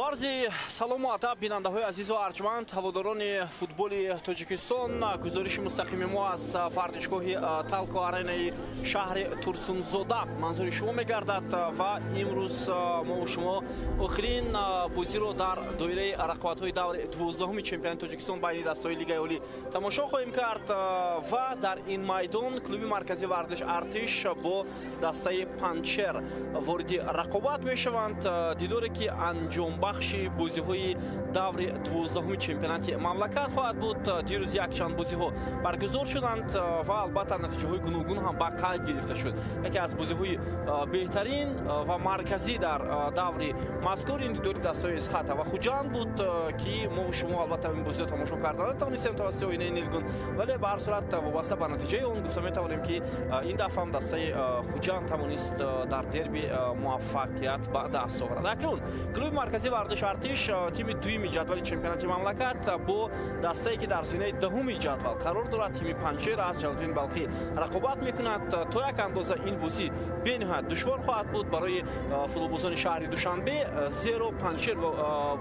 Бо арзи салому адаб, бинандаҳои азизу арҷманд, ҳаводорони футболи Тоҷикистон, гузориши мустақими мо аз варзишгоҳи Талко Аренаи шаҳри Турсунзода манзури шумо мегардад ва имрӯз мо шумо охирин бозиро дар доираи рақобатҳои даври 12-уми чемпионати Тоҷикистон байни дастаҳои Лигаи Олӣ тамошо хоҳем кард ва дар ин майдон клуби марказии варзиш Артиш бо дастаи Панҷшер вориди рақобат мешаванд. Дидоре ки анҷомбахши бозиҳои даври 12-уми чемпионати мамлакат хоҳад буд. Дирӯз якчанд бозиҳо баргузор шуданд ва албатта натиҷаҳои гуногун ҳам ба қайд гирифта шуд. Яке аз бозиҳои беҳтарин ва марказӣ дар даври мазкур ин дидори дастаҳои Эсхата ва Хуҷанд буд, ки мо шумо албатта ин бозиро тамошо карда натавонистем тавассути оинаи нилгун, вале ба ҳар сурат вобаста ба натиҷаи он гуфта метавонем, ки ин дафъа ҳам дастаи Хуҷанд тавонист дар дерби муваффақият ба даст оварад. Акнун клуби марказии варзиш Артиш, тими дуюми ҷадвали чемпионати мамлакат, бо дастае ки дар зинаи даҳуми ҷадвал қарор дорад, тими Панҷшер аз Ҷалолиддин Балхӣ рақобат мекунад. То як андоза ин бозӣ бениҳоят душвор хоҳад буд барои футболбозони шаҳри Душанбе, зеро Панҷшер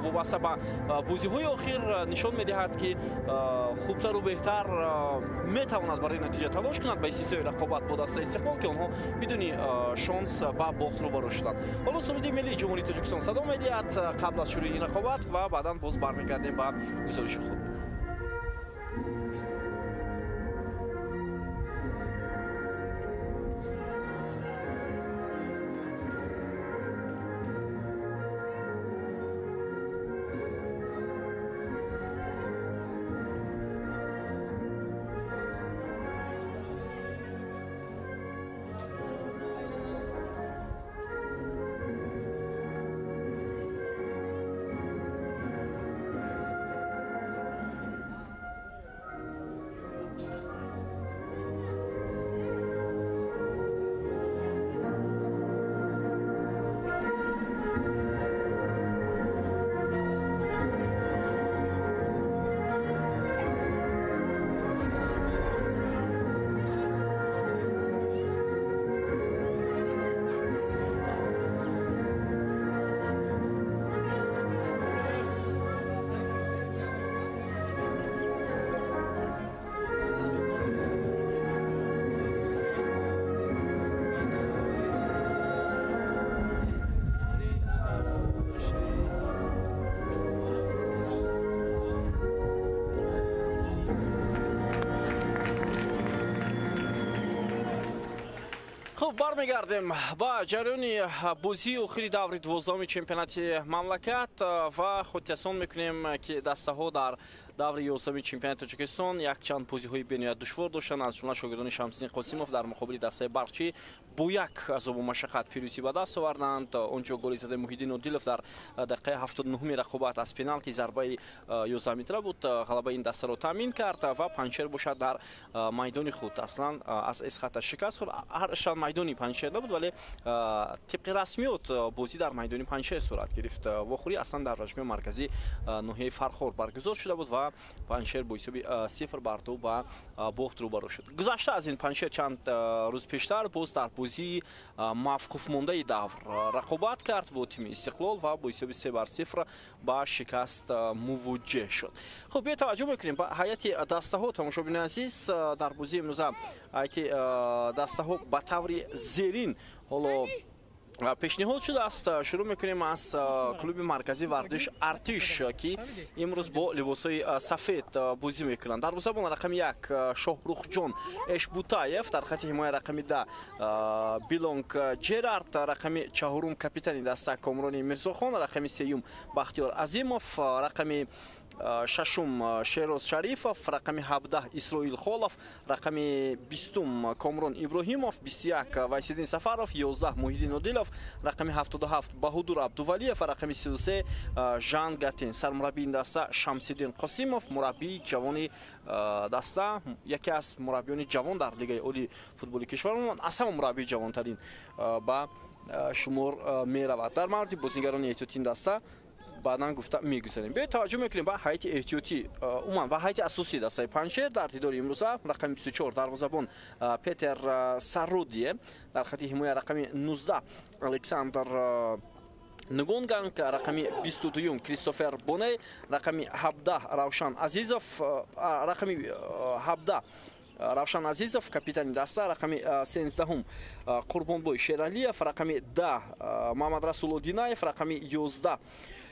вобаста ба бозиҳои охир нишон медиҳад, ки хубтару беҳтар метавонад барои натиҷа талош кунад, ба истиснои рақобат бо дастаи Истиқлол, ки онҳо бидуни шонс ба бохт рӯбарӯ шуданд. Ҳоло суруди миллии Ҷумҳурии Тоҷикистон садо медиҳад қабл аз шурӯи ин рақобат ва баъдан боз бармегардем ба гузориши худ. Хуб, бармегардем ба ҷараёни бозии охири даври 12-уми чемпионати мамлакат ва хотиррасон мекунем, ки дастаҳо дар даври 11-уми чемпионати Тоҷикистон якчанд бозиҳои бениҳоят душвор доштанд. Аз ҷумла шогирдони Шамсиддин Қосимов дар муқобили дастаи Барқчӣ бо як азобу машаққат пирӯзӣ ба даст оварданд. Он ҷо голи задаи Муҳиддин Одилов дар дақиқаи 79-уми рақобат аз пеналти зарбаи 11 метра буд, ғалабаи ин дастаро таъмин кард ва Панҷшер бошад дар майдони худ аслан аз Эсхата шикаст хӯрд. Ҳарчанд майдони Панҷшер набуд, вале тибқи расмиёт бозӣ дар майдони Панҷшер сурат гирифт. Вохӯрӣ аслан дар варзишгоҳи марказӣ ноҳияи Фархор баргузор шуда буд ва Панҷшер бо ҳисоби 0-2 ба бохт рӯбарӯ шуд. Гузашта аз ин, Панҷшер чанд рӯз пештар боз дар бозии мавқуфмондаи давр рақобат кард бо тими Истиқлол ва бо ҳисоби 3-0 ба шикаст мувоҷеҳ шуд. Хуб, биё таваҷҷӯҳ мекунем ба ҳайати дастаҳо. Тамошобинони азиз, дар бозии имрӯза ҳайати дастаҳо ба таври зерин ҳоло пешниҳод шудааст. Шурӯъ мекунем аз клуби марказии варзиш Артиш, ки имрӯз бо либосҳои сафед бозӣ мекунанд. Дарвозабон рақами 1 Шоҳрухҷон Эшбутаев, дар хати ҳимоя рақами 10 Билонг Ҷерард, рақами чаҳорум капитани даста Комрони Мирзохон, рақами сеюм Бахтиёр Азимов, рақами шашум Шероз Шарифов, рақами 17 Исроил Холов, рақами 20 Комрон Иброҳимов, 21 Вайсиддин Сафаров, 11 Муҳиддин Одилов, рақами 77 Баҳудур Абдувалиев ва рақами 33 Жан Гатин. Сармураббии ин даста Шамсиддин Қосимов, мураббии ҷавони даста, яке аз мураббиёни ҷавон дар Лигаи Олии футболи кишварамон, аз ҳама мураббии ҷавонтарин ба шумор меравад. Дар мавриди бозигарони эҳтиётии ин даста баъдан гуфта мегузарем. Биёед таваҷҷӯҳ мекунем ба ҳайати эҳтиётӣ, умуман ба ҳайати асосии дастаи Панҷшер дар дидори имрӯза. Рақами 24 дарвозабон Петер Сарудие, дар хати ҳимоя рақами 19 Александр Нгонганг, рақами 22 Кристофер Боне, рақами 17 Равшан Азизов, рақами 17 Равшан Азизов, капитани даста, рақами 13 Қурбонбой Шералиев, рақами 10 Мамадрасул Одинаев, рақами 11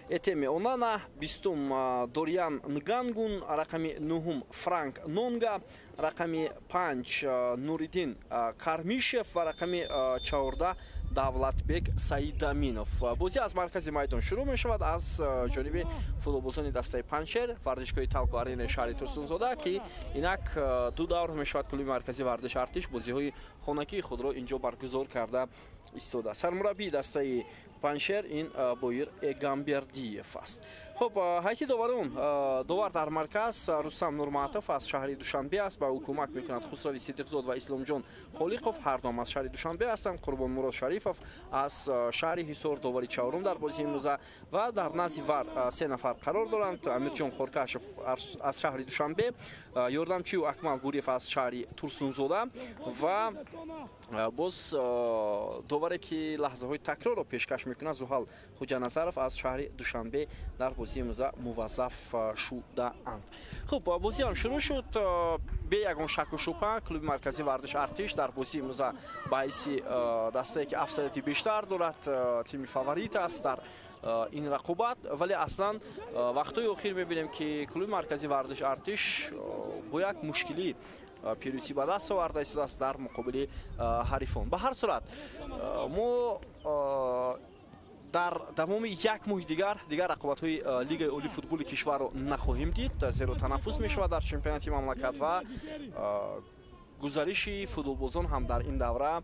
Этеме Онана, 20 Дориан Нгангун, рақами 9 Франк Нонга, рақами 5 Нуриддин Кармишев ва рақами 14 Давлатбек Саидаминов. Бозӣ аз маркази майдон шурӯъ мешавад аз ҷониби футболбозони дастаи Панҷшер, варзишгоҳи Талко Аренаи шаҳри Турсунзода, ки инак ду давр мешавад клуби марказии варзиш Артиш бозиҳои хонагии худро инҷо баргузор карда истода. Сармураббии дастаи Панҷшер ин Боир Эгамбердиев аст. Хуб, ҳайати доварон, довар дар марказ Рустам Нурматов аз шаҳри Душанбе аст, ба ӯ кӯмак мекунад Хусрави Сидиқзод ва Исломҷон Холиқов, ҳар дуам аз шаҳри Душанбе ҳастанд. Қурбонмурод Шарифов аз шаҳри Ҳисор, довари чаҳорум дар бозии имрӯза, ва дар назди вар се нафар қарор доранд: Амирҷон Хоркашев аз шаҳри Душанбе, ёрдамчиу Акмал Гуриев аз шаҳри Турсунзода ва боз доваре ки лаҳзаҳои такрорро пешкаш мекунад Зуҳал Хуҷаназаров аз шаҳри Душанбе дар бозии имрӯза муваззаф шудаанд. Хуб, бозӣ ҳам шурӯъ шуд бе ягон шаку шубҳа. Клуби марказии варзиш Артиш дар бозии имрӯза ба ҳайси дастае ки афзалияти бештар дорад, тими фаворит аст дар ин рақобат, вале аслан вақтҳои охир мебинем ки клуби марказии варзиш Артиш бо як мушкилӣ пирӯзӣ ба даст оварда истодааст дар муқобили ҳарифон. Ба ҳар сурат мо дар давоми як моҳи дигар рақобатҳои Лигаи олии футболи кишварро нахоҳем дид, зеро танаффус мешавад дар чемпионати мамлакат ва гузариши футболбозон ҳам дар ин давра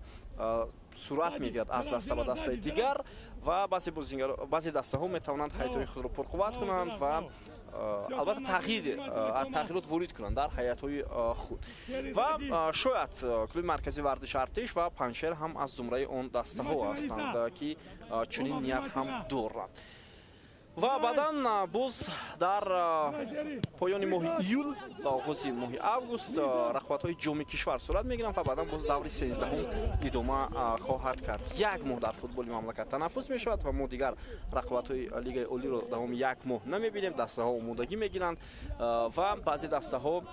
сурат мегирад аз даста ба дастаи дигар ва баъзе дастаҳо метавонанд ҳайатҳои худро пурқувват кунанд ва албатта тағйирот ворид кунанд дар ҳайатҳои худ. Ва шояд клуби марказии варзиши Артиш ва Панҷшер ҳам аз зумраи он дастаҳо ҳастанд, ки чунин ният ҳам доранд. Ва баъдан боз дар поёни моҳи июл ва оғози моҳи август рақобатҳои ҷоми кишвар сурат мегиранд ва баъдан боз даври 13-ум идома хоҳад кард. Як моҳ дар футболи мамлакат танаффус мешавад ва мо дигар рақобатҳои Лигаи олиро давоми як моҳ намебинем. Дастаҳо омодагӣ мегиранд ва баъзе дастаҳо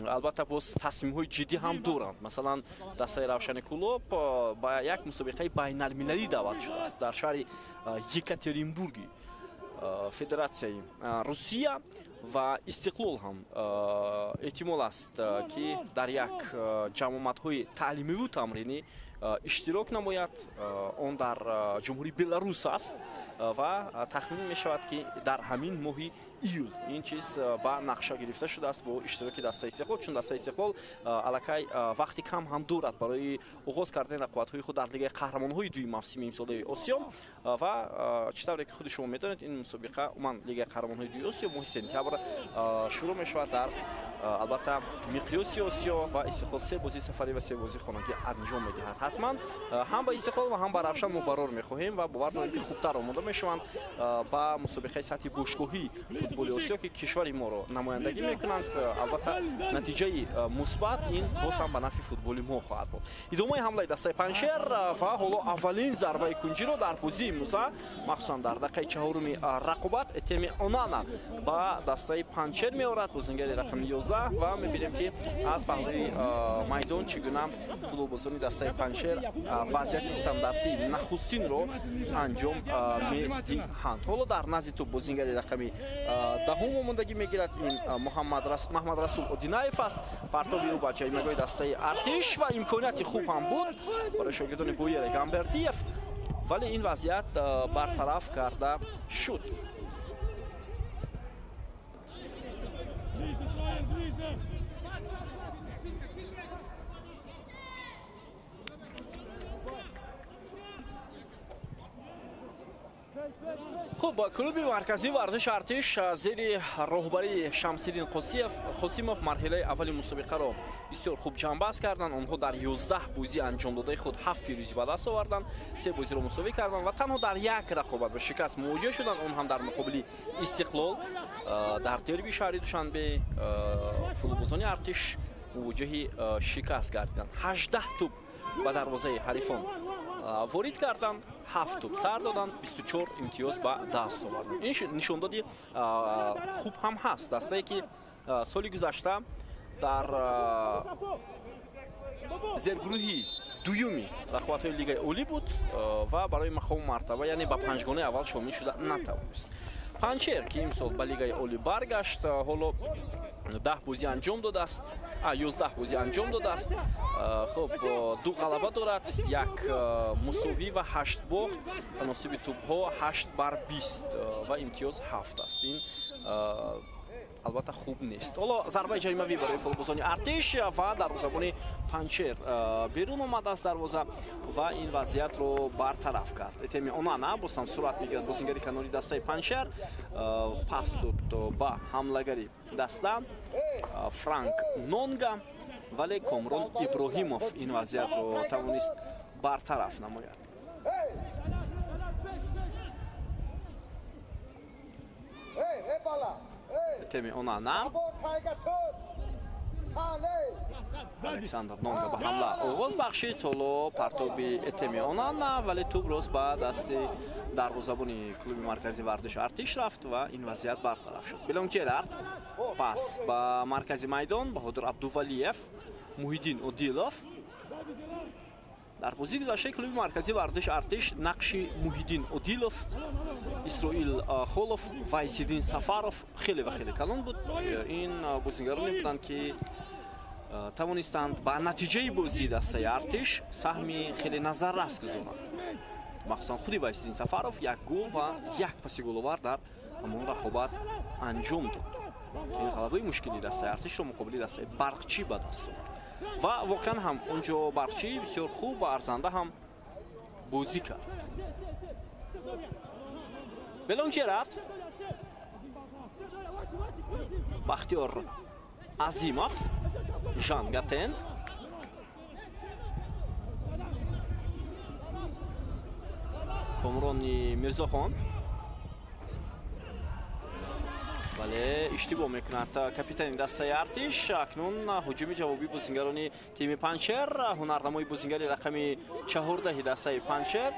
албатта боз тасмимҳои ҷиддӣ ҳам доранд. Масалан, дастаи Равшани Кӯлоб ба як мусобиқаи байналмилалӣ даъват шудааст дар шаҳри Екатеринбурги Федератсияи Русия, ва Истиқлол ҳам эҳтимол аст ки дар як ҷамъомадҳои таълимиву тамринӣ иштирок намояд. Он дар ҷумҳурии Беларус аст ва тахмин мешавад ки дар ҳамин моҳи июл ин чиз ба нақша гирифта шудааст бо иштироки дастаи Истиқлол, чун дастаи Истиқлол аллакай вақти кам ҳам дорад барои оғоз кардани рақобатҳои худ дар Лигаи қаҳрамонҳои дуюми мавсими имсолаи Осиё. Ва чӣ тавре ки худи шумо медонед, ин мусобиқа умуман Лигаи қаҳрамонҳои дуюми Осиё моҳи сентябр шурӯъ мешавад дар албатта миқёси Осиё, ва Истиқлол се бозии сафарӣ ва се бозии хонагӣ анҷом медиҳад. Ҳатман ҳам ба Истиқлол ва ҳам ба Равшан мо барор мехоҳем ва бовар дорем ки хубтар омода мешаванд ба мусобиқаи сатҳи бошгоҳии футболи Осиё, ки кишвари моро намояндагӣ мекунанд. Албатта натиҷаи мусбат ин боз ҳам ба нафъи футболи мо хоҳад буд. Идомаи ҳамлаи дастаи Панҷшер ва ҳоло аввалин зарбаи кунҷиро дар бозии имрӯза, махсусан дар дақиқаи чаҳоруми рақобат, Этеми Онана ба дастаи Панҷшер меорад, бозингари рақами 11, ва мебинем ки аз паҳлӯи майдон чӣ гуна футболбозони дастаи Панҷшер вазъияти стандартии нахустинро анҷом медиҳанд. Ҳоло дар назди тӯб бозингари рақами 10 омодагӣ мегирад, ин Маҳмадрасул Одинаев аст. Партоби ӯ ба ҷаймагоҳи дастаи Артиш ва имконияти хуб ҳам буд барои шогирдони Боир Эгамбердиев, вале ин вазъият бартараф карда шуд. Хуб, клуби марказии варзиши Артиш зери роҳбарии Шамсиддин Қосимов марҳилаи аввали мусобиқаро бисёр хуб ҷамъбаст карданд. Онҳо дар 11 бозӣ анҷомдодаи худ 7 пирӯзӣ ба даст оварданд, 3 бозиро мусовӣ карданд ва танҳо дар як рақобат ба шикаст мувоҷиҳ шуданд. Он ҳам дар муқобили Истиқлол дар дерби шаҳри Душанбе футболбозони Артиш мувоҷиҳи шикаст гардиданд. 18 тӯб ба дарвозаи ҳарифон ворид карданд. 7 тӯб сар доданд, 24 имтиёз ба даст оварданд. Ин нишондоди хуб ҳам ҳаст. Дастае ки соли гузашта дар зергурӯҳи дуюми рақобатҳои Лигаи Олӣ буд ва барои мақому мартаба, яъне ба панҷгонаи аввал шомил шуда натавонист. Панҷшер, ки имсол ба Лигаи Олӣ баргашт, ҳоло 10 бозӣ анҷом додааст, 11 бозӣ анҷом додааст. Хуб, 2 ғалаба дорад, 1 мусовӣ ва 8 бохт. Таносиби тӯбҳо 8-20 ва имтиёз 7 аст. Ин албатта хуб нест. Ҳоло зарбаи ҷаримавӣ барои футболбозони Артиш ва дарвозабони Панҷшер берун омадааст дарвоза ва ин вазъиятро бартараф кард. Этеми Онана боз ҳам сурат мегирад бозингари канори дастаи Панҷшер, пас дод ба ҳамлагари даста Франк Нонга, вале Комрон Иброҳимов ин вазъиятро тавонист бартараф намояд. Теми Онана, Александр Нонга ба ҳамла оғоз бахшид. Ҳоло партоби Этеми Онана, вале тӯб рост ба дасти дарвозабони клуби марказии варзиши Артиш рафт ва ин вазъият бартараф шуд. Белон Керард пас ба маркази майдон, Баҳодур Абдувалиев, Муҳиддин Одилов. Дар бозии гузаштаи клуби марказии варзиши Артиш нақши Муҳиддин Одилов, Исроил Холов, Вайсиддин Сафаров хеле ва хеле калон буд. Ин бозингароне буданд, ки тавонистанд ба натиҷаи бозии дастаи Артиш саҳми хеле назаррас гузоранд. Махсусан худи Вайсиддин Сафаров 1 гол ва 1 паси головар дар ҳамон рақобат анҷом дод. Ин ғалабаи мушкили дастаи Артишро муқобили дастаи Барқчӣ ба даст овард. Ва воқеан ҳам онҷо Барқчӣ бисёр хуб ва арзанда ҳам бозӣ кард. Белон Жерард, Бахтиёр Азимов, Жан Гатен, Комрони Мирзохон, вале иштибоҳ мекунад капитани дастаи Артиш. Акнун ҳуҷуми ҷавобии бозингарони тими Панҷшер, ҳунарнамои бозингари рақами 14 дастаи Панҷшер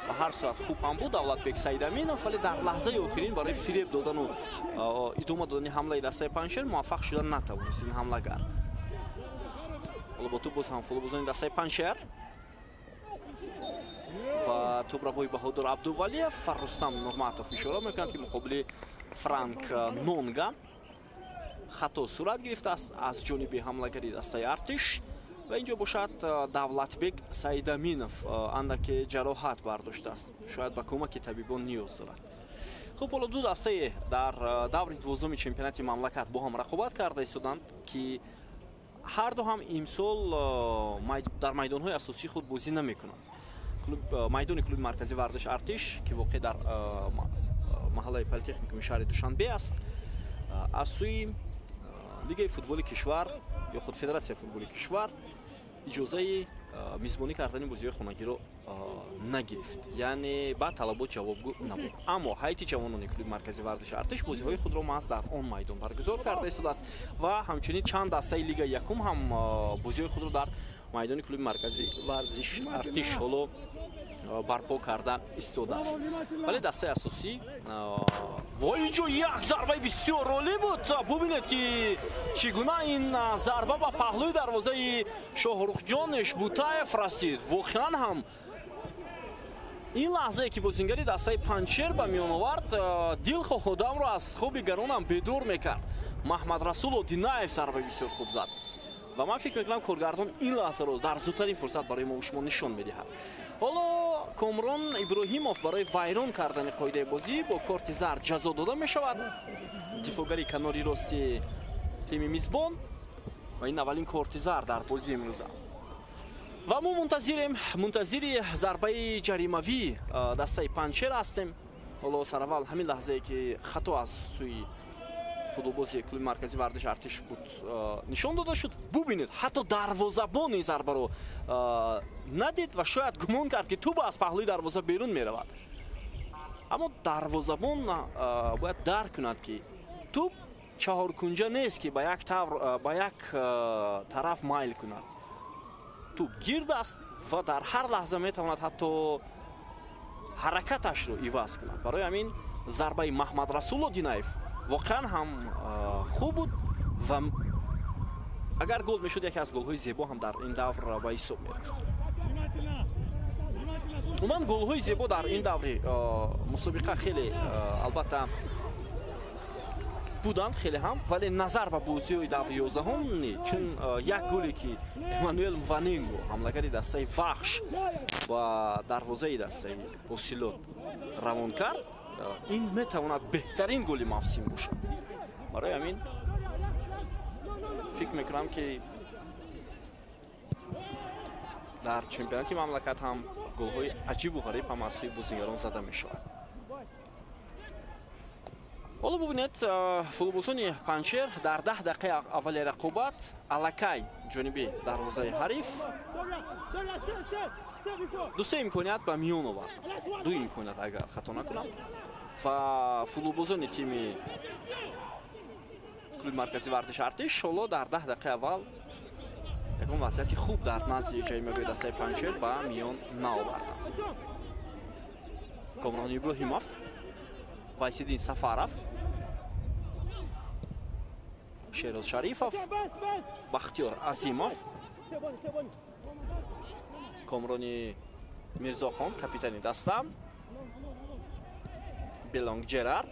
ба ҳар сурат хуб ҳам буд Давлатбек Саидаминов, вале дар лаҳзаи охирин барои фиреб додану идома додани ҳамлаи дастаи Панҷшер муваффақ шуда натавонист ин ҳамлагар. Ҳоло бо тӯб боз ҳам футболбозони дастаи Панҷшер ва тӯбрабои Баҳодур Абдувалиев ва Рустам Нурматов ишора мекунад, ки муқобили Франк Нонга хато сурат гирифтааст аз ҷониби ҳамлагари дастаи Артиш ва инҷо бошад Давлатбек Саидаминов андаке ҷароҳат бардоштааст, шояд ба кӯмаки табибон ниёз дорад. Хуб, ҳоло ду дастае дар даври 12-уми чемпионати мамлакат бо ҳам рақобат карда истоданд, ки ҳарду ҳам имсол дар майдонҳои асосии худ бозӣ намекунанд. Майдони клуби марказии варзиши Артиш, ки воқеъ дар маҳаллаи политехникуми шаҳри Душанбе аст, аз сӯи Лигаи футболи кишвар ё худ Федератсияи футболи кишвар иҷозаи мизбонӣ кардани бозиҳои хонагиро нагирифт, яъне ба талабот ҷавобгӯ набуд. Аммо ҳайати ҷавонони клуби марказии варзиши Артиш бозиҳои худро маҳз дар он майдон баргузор карда истодааст ва ҳамчунин чанд дастаи Лигаи якум ҳам бозиҳои худро дар майдони клуби марказии варзиши Артиш ҳоло барпо карда истодааст. Вале дастаи асосӣ во инҷо як зарбаи бисёр олӣ буд. Бубинед, ки чӣ гуна ин зарба ба паҳлӯи дарвозаи Шоҳрухҷон Эшбутаев расид. Воқеан ҳам ин лаҳзае ки бозингари дастаи Панҷшер ба миён овард, дилхоҳ одамро аз хоби гаронам бедор мекард. Маҳмадрасул Одинаев зарбаи бисёр хуб зад ва ман фикр мекунам, коргардон ин лаҳзаро дар зудтарин фурсат барои мо шумо нишон медиҳад. Ҳоло Комрон Иброҳимов барои вайрон кардани қоидаи бозӣ бо корти зард ҷазо дода мешавад. Дифоъгари канори рости тими мизбон ва ин аввалин корти зард дар бозии имрӯза. Ва мо мунтазирем, мунтазири зарбаи ҷаримавии дастаи Панҷшер ҳастем. Ҳоло сараввал ҳамин лаҳзае ки хато аз сӯи футболбози клуби марказии варзиши Артиш буд нишон дода шуд. Бубинед, ҳатто дарвозабон ин зарбаро надид ва шояд гумон кард, ки тӯб аз паҳлӯи дарвоза берун меравад. Аммо дарвозабон бояд дарк кунад, ки тӯб чаҳоркунҷа нест, ки ба як тавр ба як тараф майл кунад. Тӯб гирд аст ва дар ҳар лаҳза метавонад ҳатто ҳаракаташро иваз кунад. Барои ҳамин зарбаи Маҳмадрасул Одинаев воқеан ҳам хуб буд ва агар гол мешуд, яке аз голҳои зебо ҳам дар ин давр ба ҳисоб мерафт. Умуман голҳои зебо дар ин даври мусобиқа хеле албатта буданд, хеле ҳам, вале назар ба бозиҳои даври 11-ум не, чун як голе ки Эммануэл Мваненго, ҳамлагари дастаи Вахш, ба дарвозаи дастаи Ҳосилот равон кард, ин метавонад беҳтарин голи мавсим бошад. Барои ҳамин фикр мекунам, ки дар чемпионати мамлакат ҳам голҳои аҷибу ғариб ҳам аз сӯи бозигарон зада мешавад. Ҳоло бубинед, футболбозони Панҷшер дар 10 дақиқаи аввали рақобат аллакай ҷониби дарвозаи ҳариф ду-се имконият ба миён овард, ду имконият агар хато накунам, ва футболбозони тими клуби марказии варзиши Артиш ҳоло дар 10 дақиқаи аввал ягон вазъияти хуб дар назди ҷаримагоҳи дастаи Панҷшер ба миён наоварданд. Комрон Иброҳимов, Вайсиддин Сафаров, Шероз Шарифов, Бахтиёр Азимов, Комрони Мирзохон, капитани даста, Белонг Ҷерард.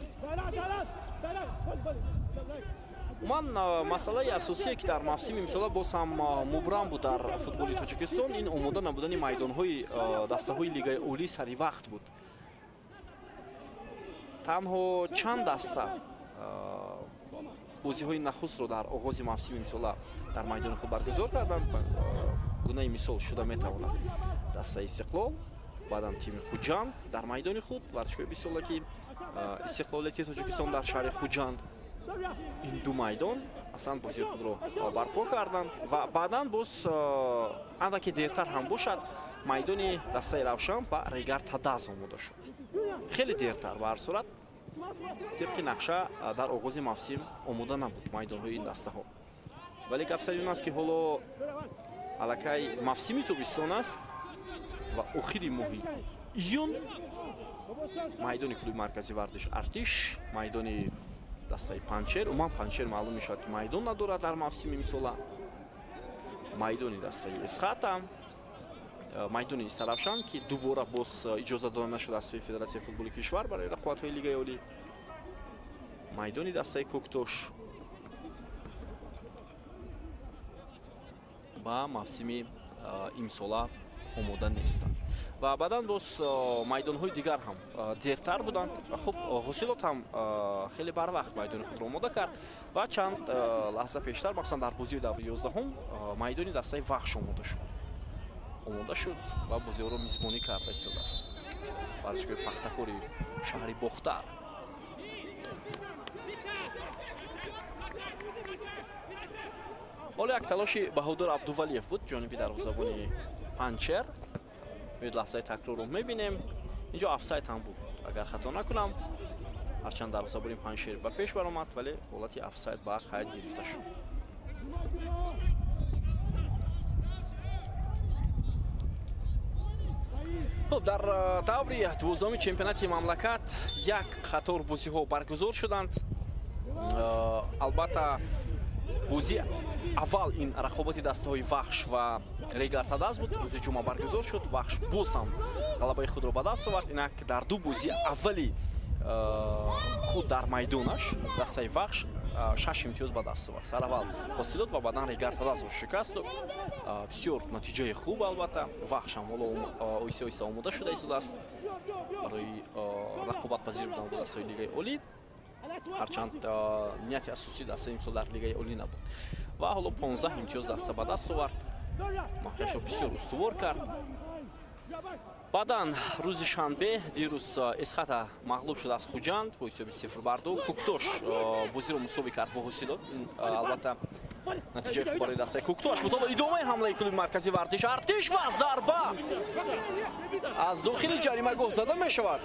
Умуман масъалаи асосие, ки дар мавсими имсола боз ҳам мубрам буд дар футболи Тоҷикистон, ин омода набудани майдонҳои дастаҳои лигаи олӣ сари вақт буд. Танҳо чанд даста бозиҳои нахустро дар оғози мавсими имсола дар майдони худ баргузор карданд. Гунаи мисол шуда метавонад дастаи Истиқлол, баъдан тими Хуҷанд дар майдони худ, варзишгоҳи бисолаки Истиқлолияти Тоҷикистон дар шаҳри Хуҷанд. Ин ду майдон аслан бозии худро барпо карданд ва баъдан боз андаке дертар ҳам бошад, майдони дастаи Равшан ба Регар Тадаз омода шуд. Хеле дертар, ба ҳар сурат тибқи нақша дар оғози мавсим омода набуд майдонҳои ин дастаҳо. Вале гап сари он аст, ки ҳоло аллакай мавсими тобистон аст ва охири моҳи июн майдони клуби марказии варзиш Артиш, майдони дастаи Панҷшер, умуман Панҷшер маълум мешавад, ки майдон надорад дар мавсими имсола, майдони дастаи Эсхата, майдони Истаравшан, ки дубора боз иҷоза дода нашуд аз сӯи Федератсияи футболи кишвар барои рақобатҳои лигаи олӣ, майдони дастаи Кӯктош ба мавсими имсола омода нестанд. Ва баъдан боз майдонҳои дигар ҳам дертар буданд. Хуб, Ҳосилот ҳам хеле барвақт майдони худро омода кард ва чанд лаҳза пештар, махсусан дар бозии даври 11-ум, майдони дастаи Вахш омода шуд ва бозиҳоро мизбонӣ карда истодааст варзишгоҳи Пахтакори шаҳри Бохтар. Ҳоло як талоши Баҳодур Абдувалиев буд ҷониби дарвозабони Панҷшер. Биёед лаҳзаи такрорро мебинем. Инҷо офсайд ҳам буд, агар хато накунам. Ҳарчанд дарвозабони Панҷшер ба пеш баромад, вале ҳолати офсайд ба қайд гирифта шуд. Хуб, дар даври 12-уми чемпионати мамлакат як қатор бозиҳо баргузор шуданд. Албатта, бозии аввал ин рақобати дастаҳои Вахш ва Регар Тадаз буд, рӯзи ҷумъа баргузор шуд. Вахш боз ҳам ғалабаи худро ба даст овард. Инак дар ду бозии аввали худ дар майдонаш дастаи Вахш 6 имтиёз ба даст овард. Сараввал Ҳосилот ва баъдан Регар Тадазро шикаст. Бисёр натиҷаи хуб, албатта. Вахш ҳам ҳоло оҳиста оҳиста омода шуда истодааст барои рақобатпазир будан бо дастаҳои лигаи олӣ, ҳарчанд нияти асосии дастаи имсол дар лигаи олӣ набуд. Ва ҳоло 15 имтиёз даста ба даст овард, мавқеашро бисёр устувор кард. Баъдан рӯзи шанбе, дирӯз, Эсхата мағлуб шуд аз Хуҷанд бо ҳисоби 0-2. Кӯктош бозиро мусовӣ кард бо Ҳосилот. Албатта, натиҷаи хуб барои дастаи Кӯктош буд. Ҳоло идомаи ҳамлаи клуби марказии варзиш Артиш ва зарба аз дохили ҷаримагоҳ зада мешавад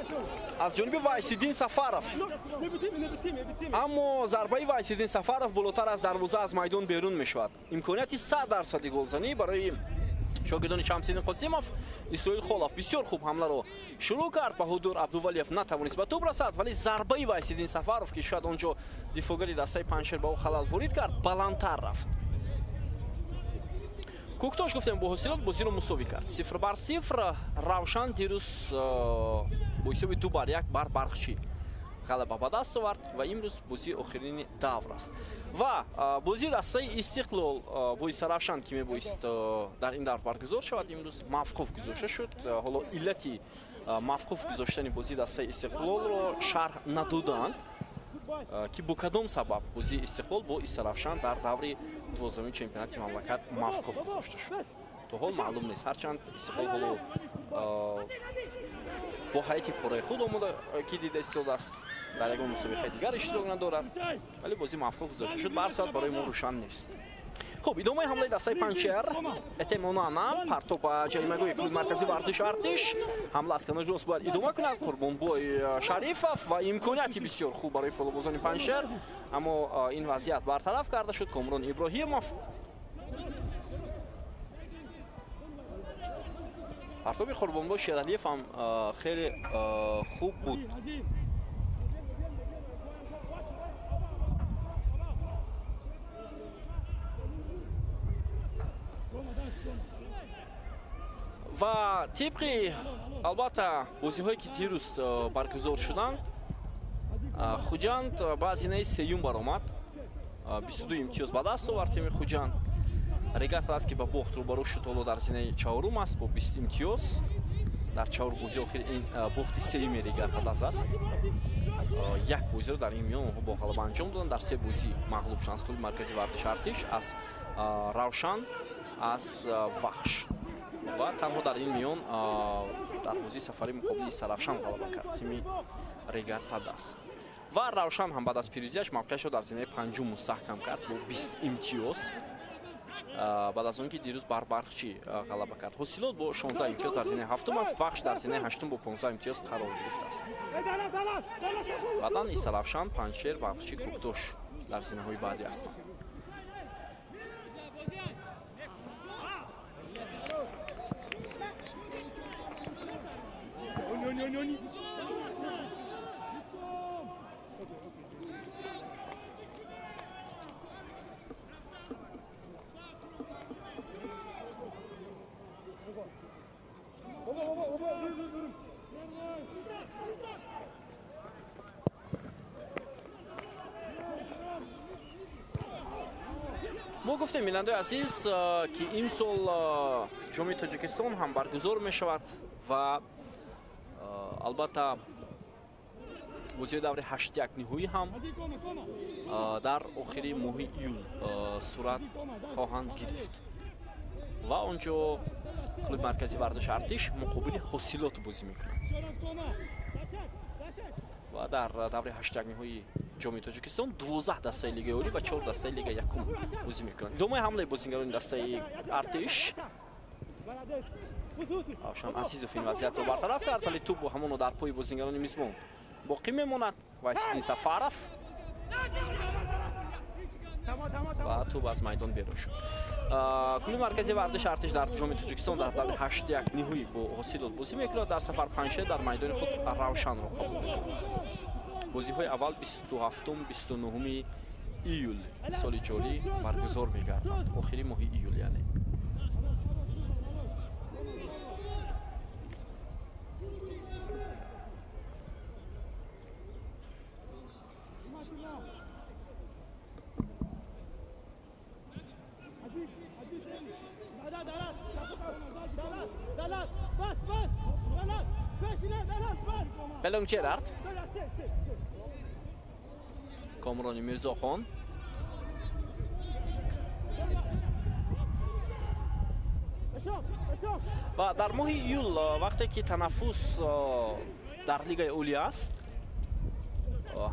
аз ҷониби Вайсиддин Сафаров, аммо зарбаи Вайсиддин Сафаров болотар аз дарвоза аз майдон берун мешавад. Имконияти 100 дарсади голзанӣ барои Шогирдони Шамсиддин Қосимов. Исроил Холов бисёр хуб ҳамларо шурӯъ кард. Баҳодур Абдувалиев натавонист ба тӯб расад, вале зарбаи Вайсиддин Сафаров, ки шояд он ҷо дифоъгари дастаи Панҷшер ба ӯ халал ворид кард, баландтар рафт. Кӯктош, гуфтем, бо ҳосилот бозиро мусовӣ кард. 0-0. Равшан дирӯз бо ҳисоби 2-1 бар Бархчӣ ғалаба ба даст овард ва имрӯз бозии охирини давр аст. Ва бозии дастаи Истиқлол бо Истаравшан, ки мебоист дар ин давр баргузор шавад, имрӯз мавқуф гузошта шуд. Ҳоло иллати мавқуф гузоштани бозии дастаи Истиқлолро шарҳ надоданд, ки бо кадом сабаб бозии Истиқлол бо Истаравшан дар даври 12-уми чемпионати мамлакат мавқуф гузошта шуд. То ҳол маълум нест. Ҳарчанд Истиқлол ҳоло бо ҳайати пурраи худ омода ки дида истодааст, дар ягон мусобиқаи дигар иштирок надорад, вале бозӣ мавқуф гузошта шуд. Ба ҳар соат барои мо рӯшан нест. Хуб, идомаи ҳамлаи дастаи Панҷшер. Этемонана партоб ба ҷаримагоҳи клуби марказии варзиши Артиш. Ҳамла аз канори рост бояд идома кунад. Қурбонбой Шарифов ва имконияти бисёр хуб барои фолбозони Панҷшер, аммо ин вазъият бартараф карда шуд. Комрон Иброҳимов партоби Қурбонбой Шералиев ҳам хеле хуб буд. Ва тибқи албатта бозиҳое ки дирӯз баргузор шуданд, Хуҷанд ба зинаи сеюм баромад, 22 имтиёз ба даст овард тими Хуҷанд. Регата аст, ки ба бохт рӯбарӯ шуд, ҳоло дар зинаи чаҳорум аст бо 20 имтиёз. Дар чаҳор бозии охир ин бохти сеюми Регата даст аст. Як бозиро дар ин миён онҳо бо ғалаба анҷом доданд. Дар се бозӣ мағлуб шуданд аз клуби марказии варзиши Артиш, аз Равшан, аз Вахш. Ва танҳо дар ин миён дар бозии сафари муқобили Истаравшан ғалаба кард тими Регартадас. Ва Равшан ҳам баъд аз пирӯзиаш мавқеашро дар зинаи панҷум мустаҳкам кард бо 20 имтиёз, баъд аз он ки дирӯз бар Бархчӣ ғалаба кард. Ҳосилот бо 16 имтиёз дар зинаи ҳафтум аст. Вахш дар зинаи ҳаштум бо 15 имтиёз қарор гирифтааст. Баъдан Истаравшан, Панҷшер, Бархчӣ, Кӯктош дар зинаҳои баъдӣ ҳастанд. Мо гуфтем, бинандаи азиз, ки имсол Ҷоми Тоҷикистон ҳам баргузор мешавад ва албатта бозиҳои даври 8-1 ниҳоӣ ҳам дар охири моҳи июл сурат хоҳанд гирифт ва он ҷо клуби марказии варзиши Артиш муқобили ҳосилот бозӣ мекунад ва дар даври 8-1 ниҳоии Ҷоми Тоҷикистон 12 дастаи Лигаи Олӣ ва 4 дастаи Лигаи Якум бозӣ мекунанд. Идомаи ҳамлаи бозигарони дастаи Артиш. Равшан Азизов ин вазъиятро бартараф кард, вале тӯб ҳамоно дар пои бозигарони мизбон боқӣ мемонад. Вайсиддин Сафаров ва тӯб аз майдон берун шуд. Клуби марказии варзиши Артиш дар Ҷоми Тоҷикистон дар даври 8-1 ниҳоӣ бо ҳосилот бозӣ мекунад. Дар сафар Панҷшер дар майдони худ Равшанро қабул мекунад. Бозиҳои аввал 27-ум, 29-уми июл соли ҷорӣ баргузор мегарданд. Охири моҳи июл яъне. Белонг Джерард, Комрони Мирзохон, ва дар моҳи июл вақте ки танаффус дар Лигаи Олӣ аст,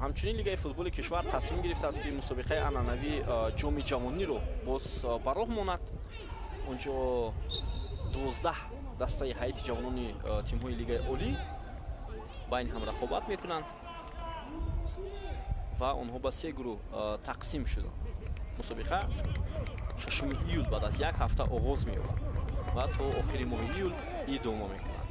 ҳамчунин Лигаи футболи кишвар тасмим гирифтааст, ки мусобиқаи анъанавии Ҷоми ҷавониро боз ба роҳ монад. Он ҷо 12 дастаи ҳайати ҷавонони тимҳои Лигаи Олӣ байни ҳам рақобат мекунанд ва онҳо ба се гурӯҳ тақсим шуданд. Мусобиқа 6 июл баъд аз як ҳафта оғоз меёбад ва то охири моҳи июл идома мекунад.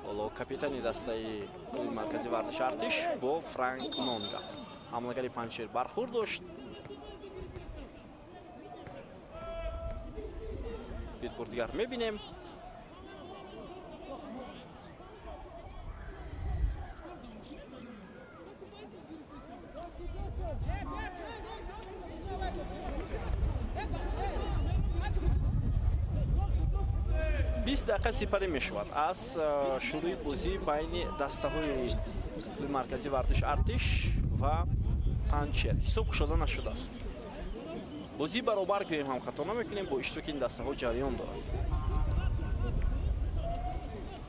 Ҳоло капитани дастаи клуби марказии варзиши Артиш бо Франк Нонга ҳамлагари Панҷшер бархӯрд дошт. Бор дигар мебинем. Бист дақиқа сипарӣ мешавад аз шурӯи бозӣ байни дастаҳои клуби марказии варзиши Артиш ва Панҷшер. Ҳисоб кушода нашудааст. Бозӣ баробар гӯем ҳам хато намекунем, бо иштироки ин дастаҳо ҷараён дорад.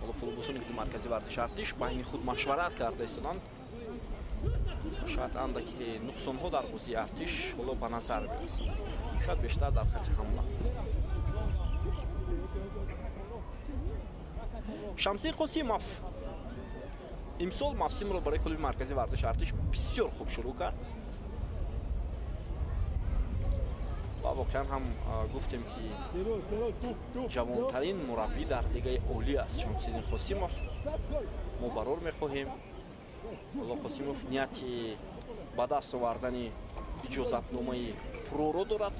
Ҳоло футболбозони клуби марказии варзиши Артиш байни худ машварат карда истоданд. Шояд андаке нуқсонҳо дар бозии Артиш ҳоло ба назар бирасад, шояд бештар дар хати ҳамла. Шамсир Қосимов имсол мавсимро барои клуби марказии варзиши Артиш бисёр хуб шурӯъ кард ва воқеан ҳам гуфтем, ки ҷавонтарин мураббӣ дар лигаи олӣ аст Шамсиддин Қосимов. Мо барор мехоҳем. Ҳоло Қосимов нияти ба даст овардани иҷозатномаи проро дорад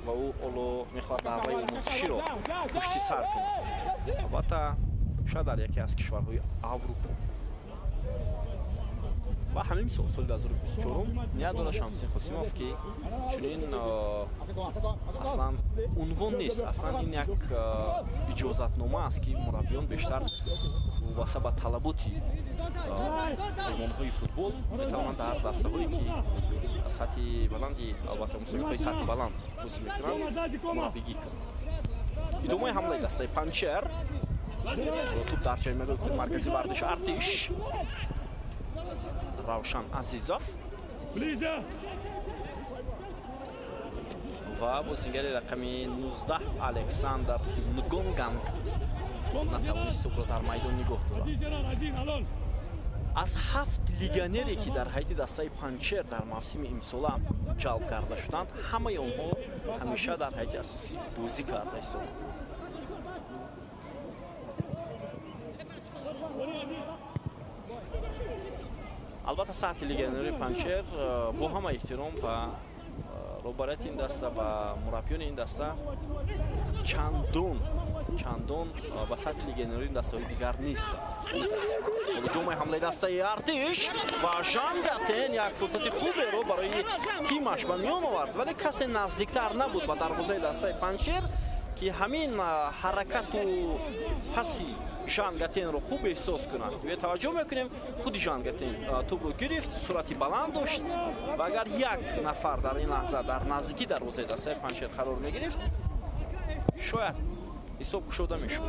ва ӯ ҳоло мехоҳад даъваи омӯзиширо пушти сар кунад, албатта шояд дар яке аз кишварҳои Аврупо. Ва ҳамин сол, соли 2024, ният дорад Шамсиддин Қосимов, ки чунин аслан унвон нест, аслан ин як иҷозатнома аст, ки мураббиён бештар вобаста ба талаботи созмонҳои футбол метавонанд дар дастаҳое, ки дар сатҳи баланди, албатта мусобиқаҳои сатҳи баланд бозӣ мекунанд, мураббигӣ кунанд. Идомаи ҳамлаи дастаи Панҷшер. Туп дар ҷаймагоҳи клуби марказии варзиши Артиш. Равшан Азизов ва бозингари рақами 19 Александр Нгонганг натавонист тӯпро дар майдон нигоҳ дорад. Аз 7 легионере, ки дар ҳайати дастаи Панҷшер дар мавсими имсола ҷалб карда шуданд, ҳамаи онҳо ҳамеша дар ҳайати асосӣ бозӣ карда истоданд. Албатта сатҳи легионери Панҷшер бо ҳама эҳтиром ба роҳбарияти ин даста ва мураббиёни ин даста чандон ба сатҳи легионери дастаҳои дигар нестанд. Идомаи ҳамлаи дастаи Артиш ва Жан Гатен як фурсати хуберо барои тимаш ба миён овард, вале касе наздиктар набуд ба дарвозаи дастаи Панҷшер, ки ҳамин ҳаракату паси Жан Гатенро хуб эҳсос кунад. Таваҷҷӯҳ мекунем, худи Жан Гатен тӯбро гирифт, суръати баланд дошт ва агар як нафар дар ин лаҳза дар наздикии дарвозаи дастаи Панҷшер қарор мегирифт, шояд ҳисоб кушода мешуд.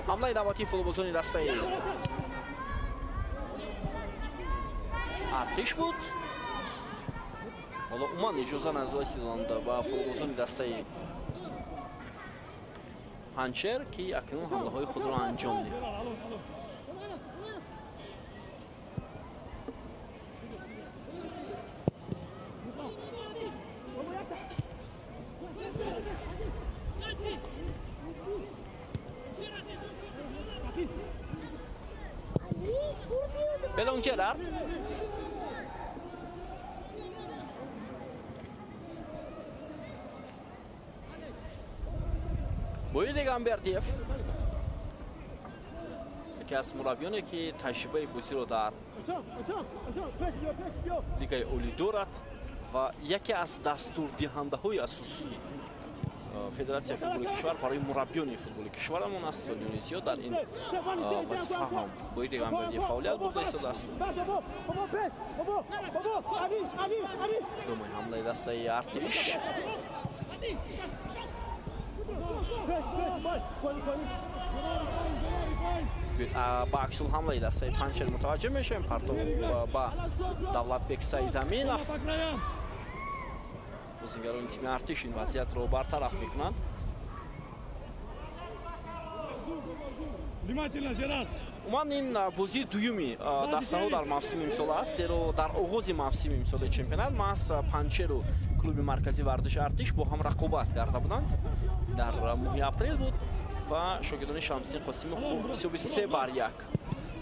Ҳамлаи навбатии футболбозони дастаи Артиш буд. Ҳоло умуман иҷоза надода истоданд ба футболбозони дастаи Панҷшер, ки акнун ҳамлаҳои худро анҷом диҳанд. Белон Джерард. Боиди Гамбердиев, яке аз мураббиёне, ки таҷрибаи бозиро дар лигаи олӣ дорад ва яке аз дастурдиҳандаҳои асосии федератсияи футболи кишвар барои мураббиёни футболи кишварамон аст. Солиёни зиёд дар ин вазифа ҳам Боиди Гамбердиев фаъолият бурда истодааст. Думаи ҳамлаи дастаи Артиш. Ба аксулҳамлаи дастаи Панҷшер мутаваҷҷеҳ мешавем. Партов ба Давлатбек Саидаминов. Бозингарони тими Артиш ин вазъиятро бартараф мекунанд. Умуман ин бозии дуюми дастаҳо дар мавсими имсол аст, зеро дар оғози мавсими имсолаи чемпионат маҳз Панҷшеру клуби марказии варзиши Артиш бо ҳам рақобат карда буданд. Дар моҳи апрел буд ва шогирдони Шамсиддин Қосимов бо ҳисоби 3-1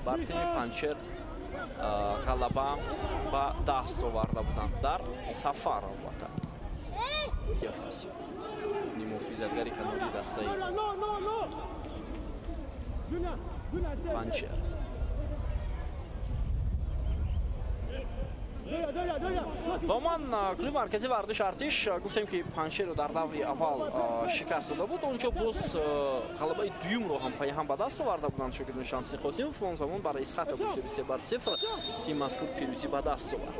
бар тими Панҷшер ғалаба ба даст оварда буданд дар сафар. Албатта нимуҳофизатгари канори дастаи Панҷшер. Ва ман клуби марказии варзиши Артиш гуфтем ки Панҷшерро дар даври аввал шикаст дода буд. Онҷо боз ғалабаи дуюмро ҳам пайҳам ба даст оварда буданд шогирдони Шамсиддин Қосимов. Он замон бар Исхата бо ҳисоби 3-0 тими мазкур пирӯзӣ ба даст овард.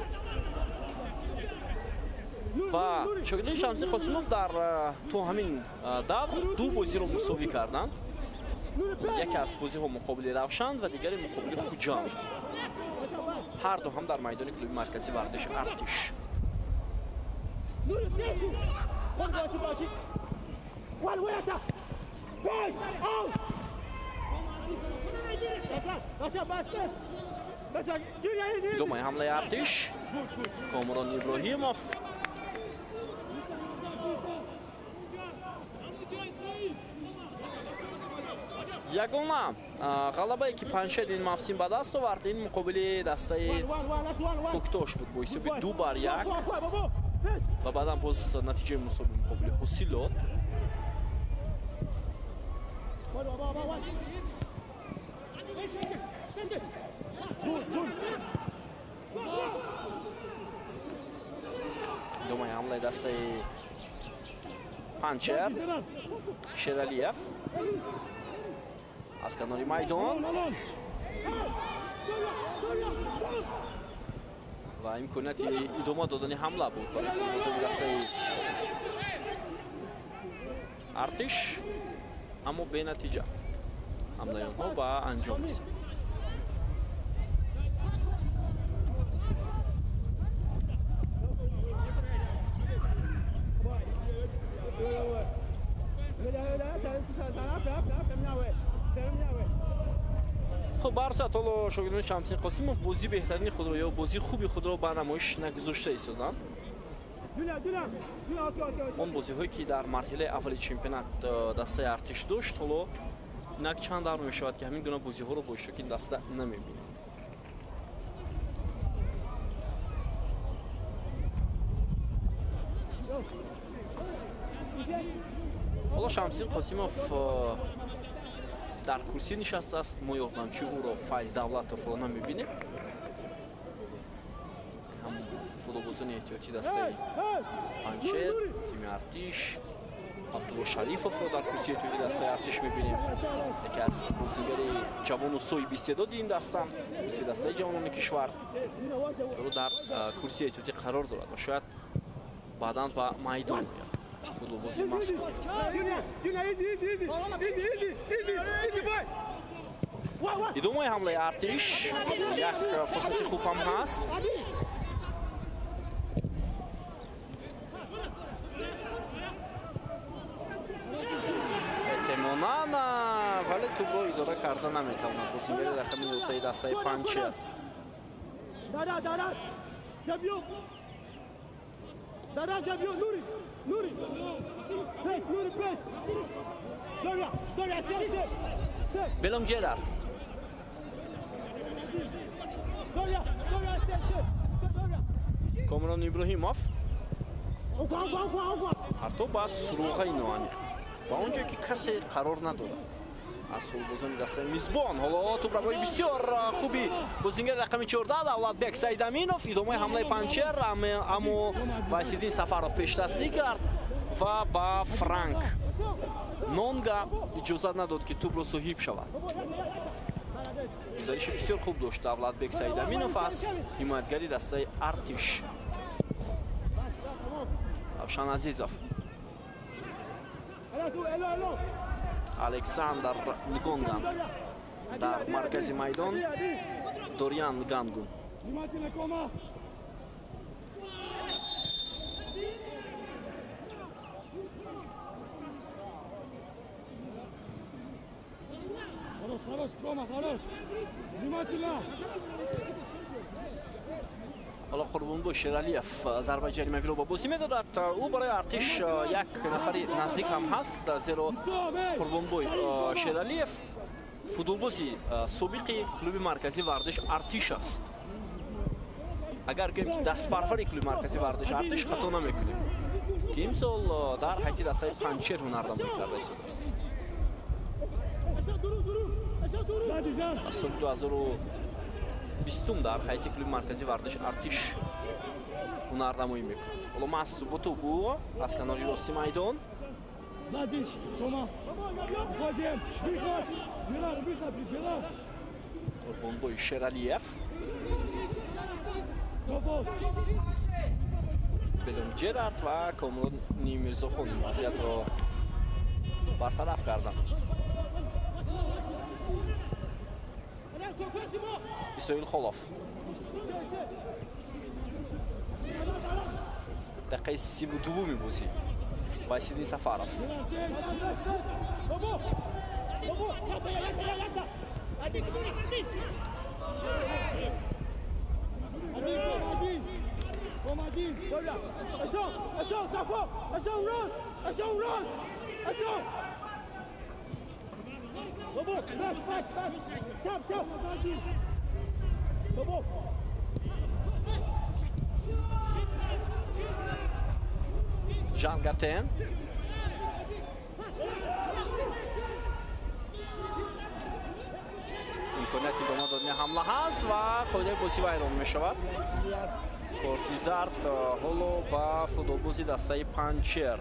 Ва шогирдони Шамсиддин Қосимов дар то ҳамин давр ду бозиро мусовӣ карданд. Яке аз бозиҳо муқобили Равшан ва дигаре муқобили Хуҷанд. Ҳар ду ҳам дар майдони клуби марказии варзиши Артиш. Идомаи ҳамлаи Артиш. Комрон Иброҳимов. Ягона ғалабае ки Панҷшер ин мавсим ба даст овард, ин муқобили дастаи Кӯктош буд бо ҳисоби 2-1 ва баъдан боз натиҷаи мусови муқобили Ҳосилот. Идомаи ҳамлаи дастаи Панҷшер. Шералиев аз канори майдон ва имконияти идома додани ҳамла буд барои футболбозони дастаи Артиш, аммо бенатиҷа ҳамлаи онҳо ба анҷом расид. Хуб, барсат ҳоло шогирдони Шамсиддин Қосимов бозии беҳтарини худро ё бозии хуби худро ба намоиш нагузошта истоданд. Он бозиҳое ки дар марҳилаи аввали чемпионат дастаи Артиш дошт, ҳоло инак чанд давр мешавад ки ҳамин гуна бозиҳоро бо иштироки ин даста намебинем. Ҳоло Шамсиддин Қосимов дар курсӣ нишастааст. Мо ёрдамчии ӯро Файз Давлатовро намебинем. Ҳам футболбозони эҳтиётии дастаи Панҷшер, тими Артиш, Абдулло Шарифовро дар курсии эҳтиётии дастаи Артиш мебинем. Яке аз бозигари ҷавону соҳиби истеъдоди ин даста, мисли дастаи ҷавонони кишвар, ӯ дар курсии эҳтиётӣ қарор дорад ва шояд баъдан ба майдон ояд. Футболбози мазкур. Идомаи ҳамлаи Артиш, як фурсати хуб ҳам ҳаст. Эътимонана, вале тӯбро идора карда наметавонад бозингари рақами 11 дастаи Панҷшер. Белом Джерард. Комрон Иброҳимов. Партов ба суроғаи ноаниқ, ба он ҷое ки касе қарор надорад аз футболбозони дастаи мизбон. Ҳоло тӯбрабои бисёр хуби бозингари рақами 14 Давлатбек Саидаминов. Идомаи ҳамлаи Панҷшер, аммо Вайсиддин Сафаров пешдастӣ кард ва ба Франк Нонга иҷозат надод, ки тӯбро соҳиб шавад. Гузариши бисёр хуб дошт Давлатбек Саидаминов аз ҳимоятгари дастаи Артиш. Равшан Азизов. Александр Нгонган. Дар маркази майдон Дориан Гангун. Ҳоло Қурбонбой Шералиев зарбаи ҷаримавиро ба бозӣ медодад. Ӯ барои Артиш як нафари наздик ҳам ҳаст, зеро Қурбонбой Шералиев футболбози собиқи клуби марказии варзиш Артиш аст. Агар гӯем ки дастпарвари клуби марказии варзиш Артиш, хато намекунем, ки имсол дар ҳайати дастаи Панҷшер ҳунарнамоӣ карда истодааст. Аз соли 2020 дар ҳайати клуби марказии варзиш Артиш ҳунарнамоӣ мекунад. Ҳоло маҳз Ботубу аз канори рости майдон. Қурбонбой Шералиев Белом Ҷерард ва Комрони Мирзохон вазъиятро бартараф карданд. Исоил Холов. Дақиқаи 32-ми бозӣ. Василий Сафаров. Жан Гатен. Имконияти идома додани ҳамла ҳаст ва қоидаи бозӣ вайрон мешавад. Корти зард ҳоло ба футболбози дастаи Панҷшер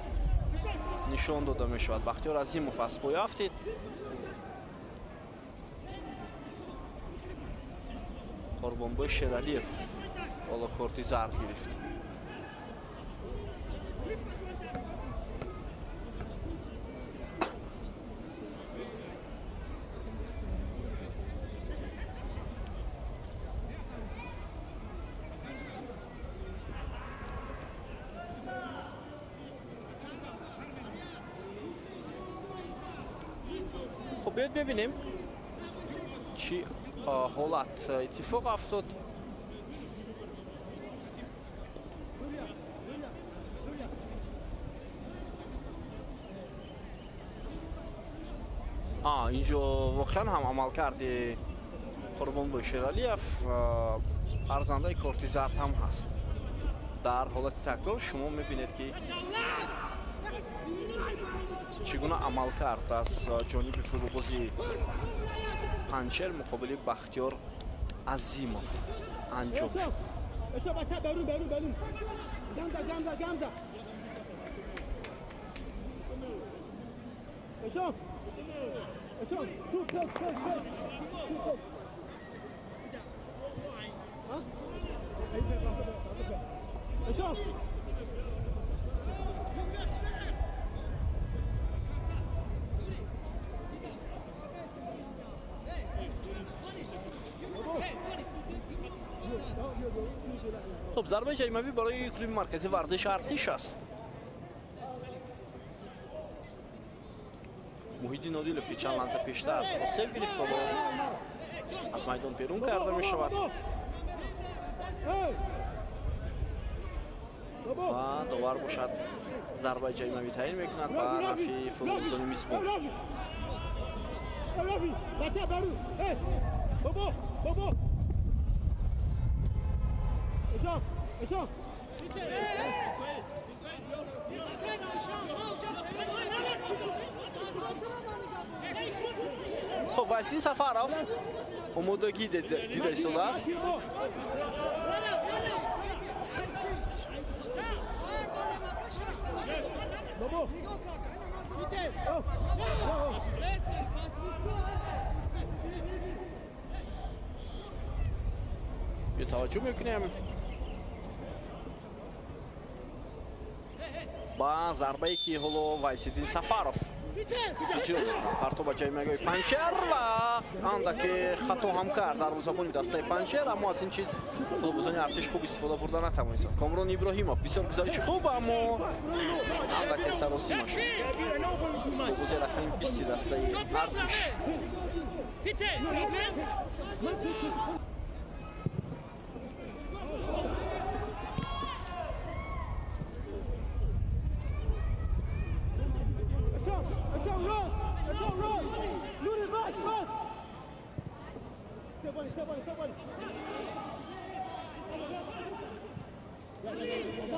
нишон дода мешавад. Бахтиёр Азимов аз пой афтид. Қурбонбой Шералиев ҳоло корти зард гирифт. Хуб, биёед бибинем чӣ ҳолат иттифоқ афтод. Инҷо воқеан ҳам амалкарди Қурбонбой Шералиев арзандаи корти зард ҳам ҳаст. Дар ҳолати такрор шумо мебинед, ки чӣ гуна амалкард аз ҷониби футболбози Панҷшер муқобили Бахтиёр Азимов анҷом шуд. Хуб, зарбаи ҷаримавӣ барои клуби марказии варзиши Артиш аст. Муҳиддин Одилов, ки чанд лаҳза пештар осеб гирифт, ҳоло аз майдон берун карда мешавад ва довар бошад зарбаи ҷаримавӣ таъин мекунад ба нафъи футболбозони мизбон. Хуб, Василий Сафаров омодагӣ дида истодааст. Биё таваҷҷӯҳ мекунем ба зарбае, ки ҳоло Вайсиддин Сафаров Иҷро мекунад. Партоб ба ҷаримагоҳи Панҷшер ва андаке хато ҳам кард дарвозабони дастаи Панҷшер, аммо аз ин чиз футболбозони Артиш хуб истифода бурда натавонистанд. Комрон Иброҳимов бисёр гузариши хуб, аммо андаке саросима шуд. Футболбози рақами 20 дастаи Артиш.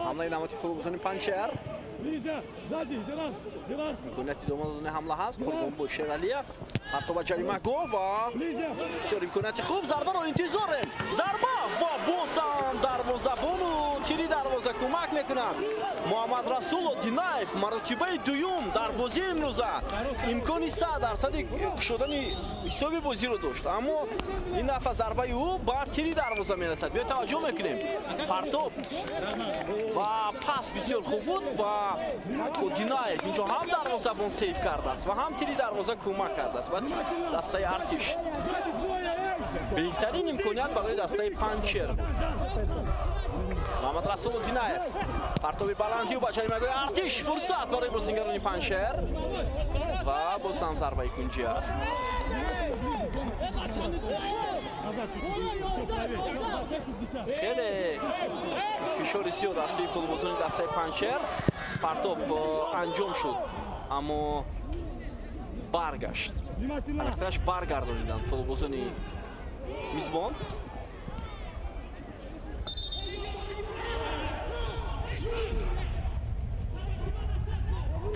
Ҳамлаи навбати футболбозони Панҷшер. Имконияти идома додани ҳамла ҳаст. Қурбонбой Шералиев партоб ба ҷаримагоҳ ва бисёр имконияти хуб. Зарбаро интизорем. Зарба ва боз ҳам дарвозабону тири дарвоза кӯмак мекунад. Муҳаммад Расул Одинаев маротибаи дуюм дар бозии имрӯза имкони 100% кушодани ҳисоби бозиро дошт, аммо ин дафъа зарбаи ӯ ба тири дарвоза мерасад. Биё таваҷҷӯҳ мекунем. Партоб ва пас бисёр хуб буд ба Одинаев. Инҷо ҳам дарвозабон сейф кардааст ва ҳам тири дарвоза кӯмак кардааст ба дастаи Артиш. Беҳтарин имконият барои дастаи Панҷшер. Муҳаммад Расул Одинаев партоби баландию ба ҷаримагоҳи Артиш, фурсат барои бозигарони Панҷшер ва боз ҳам зарбаи кунҷӣ аст. Хеле фишори зиёд аз сӯи футболбозони дастаи Панҷшер. Партоб анҷом шуд, аммо баргашт. Аниқтараш баргардониданд футболбозони мизбон.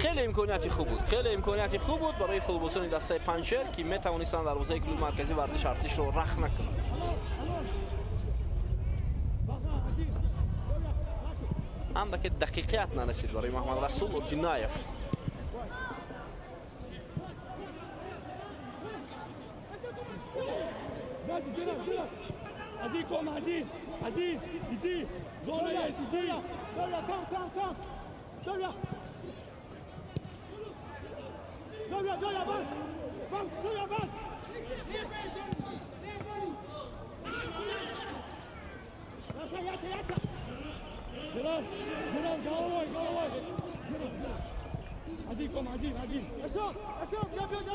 Хеле имконияти хуб буд. Хеле имконияти хуб буд барои футболбозони дастаи Панҷшер, ки метавонистанд дарвозаи клуби марказии варзиши Артишро рахна кунанд. Андаке дақиқият нарасид барои Муҳаммад Расул Одинаев.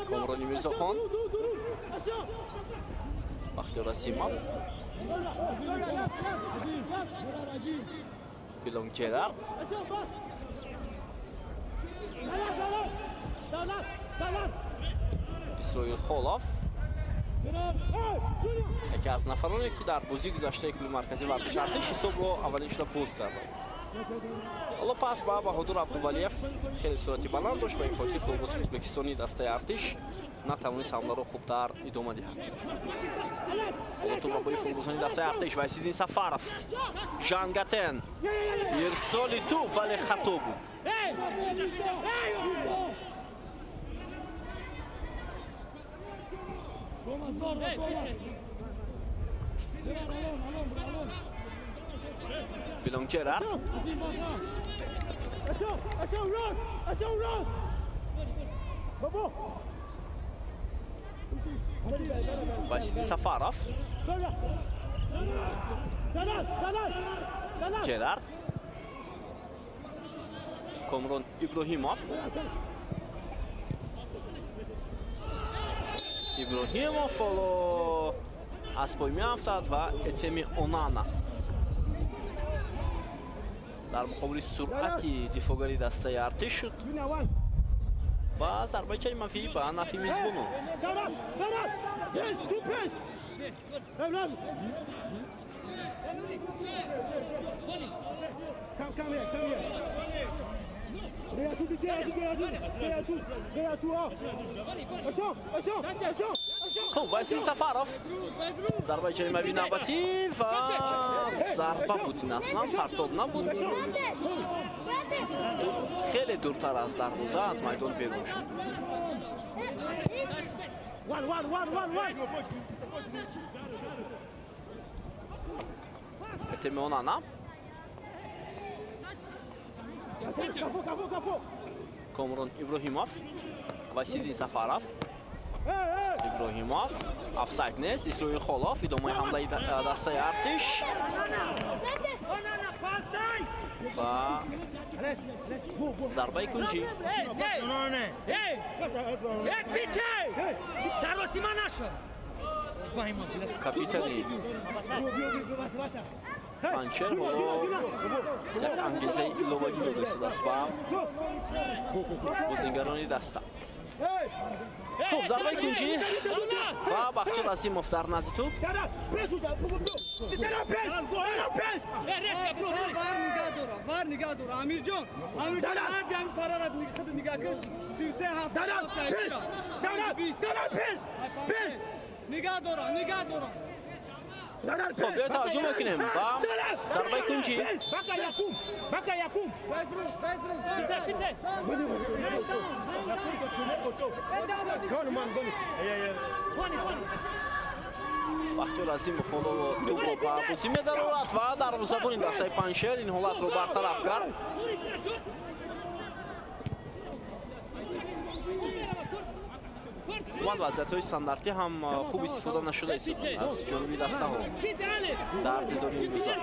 Комрони Мирзохон, Бахтиёр Асимов, Билонг Джерард, Исроил Холов, яке аз нафароне, ки дар бозии гузаштаи клуби марказии варзиши Артиш ҳисобро аввалин шуда боз карда. Ҳоло пас ба Баҳодур Абдувалиев хеле суръати баланд дошт, ба ин хотир футболбози ӯзбекистони дастаи Артиш натавонист ҳамларо хубтар идома диҳад. Ҳоло туп ба бори футболбозони дастаи Артиш. Вайсиддин Сафаров, Жангатен, ирсоли туп, вале хато буд. Билонг Джерард. Вайсиддин Сафаров, Джерард, Комрон Иброҳимов. Иброҳимов ҳоло аз пой меафтад ва Этеми Онана дар муқобили суръати дифоъгари дастаи Артиш шуд ва зарбаи ҷаримавӣ ба нафи мизбонон. Хуб, Вайсиддин Сафаров зарбаи ҷаримавии навбатӣ ва зарба буд, ин аслан партоб набуд. Хеле дуртар аз дарвоза аз майдон берун шуд. Этеми Онана, Комрон Иброҳимов, Василий Сафаров. Иброҳимов. Офсайд нест. Исроил Холов. Идомаи ҳамлаи дастаи Артиш. Ва зарбаи кунҷӣ. Капитани Панҷшер ҳоло як ангезаи иловагӣ дода истодааст ба бозингарони даста. Хуб, зарбаи кунҷӣ ва Бахтиёр Азимов дар назди тӯб. Вар нигоҳ дора, Амирҷон. Амирҷон, ҳар ҷами парара худ нигоҳ кун. 33 7 пеш. Нигоҳ дора, нигоҳ дора. Хуб, биё таваҷҷӯҳ мекунем ба зарбаи кунҷӣ. Бахтиёр Азимов ҳоло тӯбро ба бозӣ медарорад ва дарвозабони дастаи Панҷшер ин ҳолатро бартараф кард. Умуман вазъиятҳои стандартӣ ҳам хуб истифода нашуда истоданд аз ҷониби дастаҳо дар дидори имрӯза.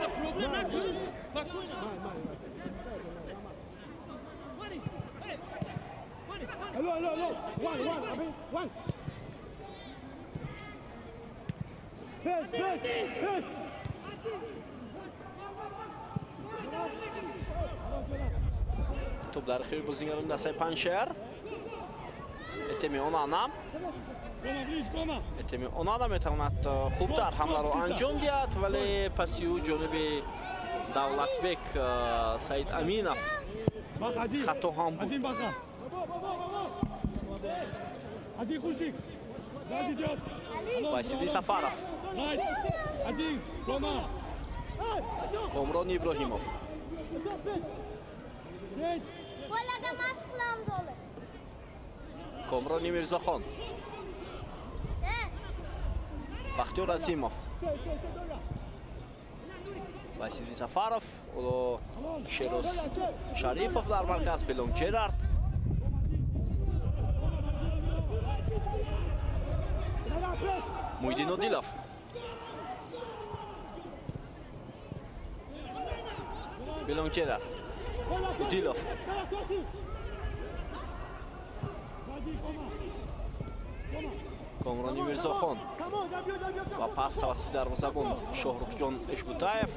Тӯб дар ихтиёри бозингарони дастаи Панҷшер. Этеми Онана. Этеми Онана метавонад хубтар ҳамларо анҷом диҳад, вале паси ӯ ҷониби Давлатбек Саид Аминов хато ҳам буд. Василий Сафаров. Комрон Иброҳимов. Комрони Мирзохон. Бахтиёр Азимов. Василий Сафаров, Шероз Шарифов дар марказ, Белон Джерард. Муҳиддин Одилов. Белон Джерард. Одилов. Комрони Мирзохон ва пас тавассути дарвозабон Шоҳрухҷон Эшбутаев.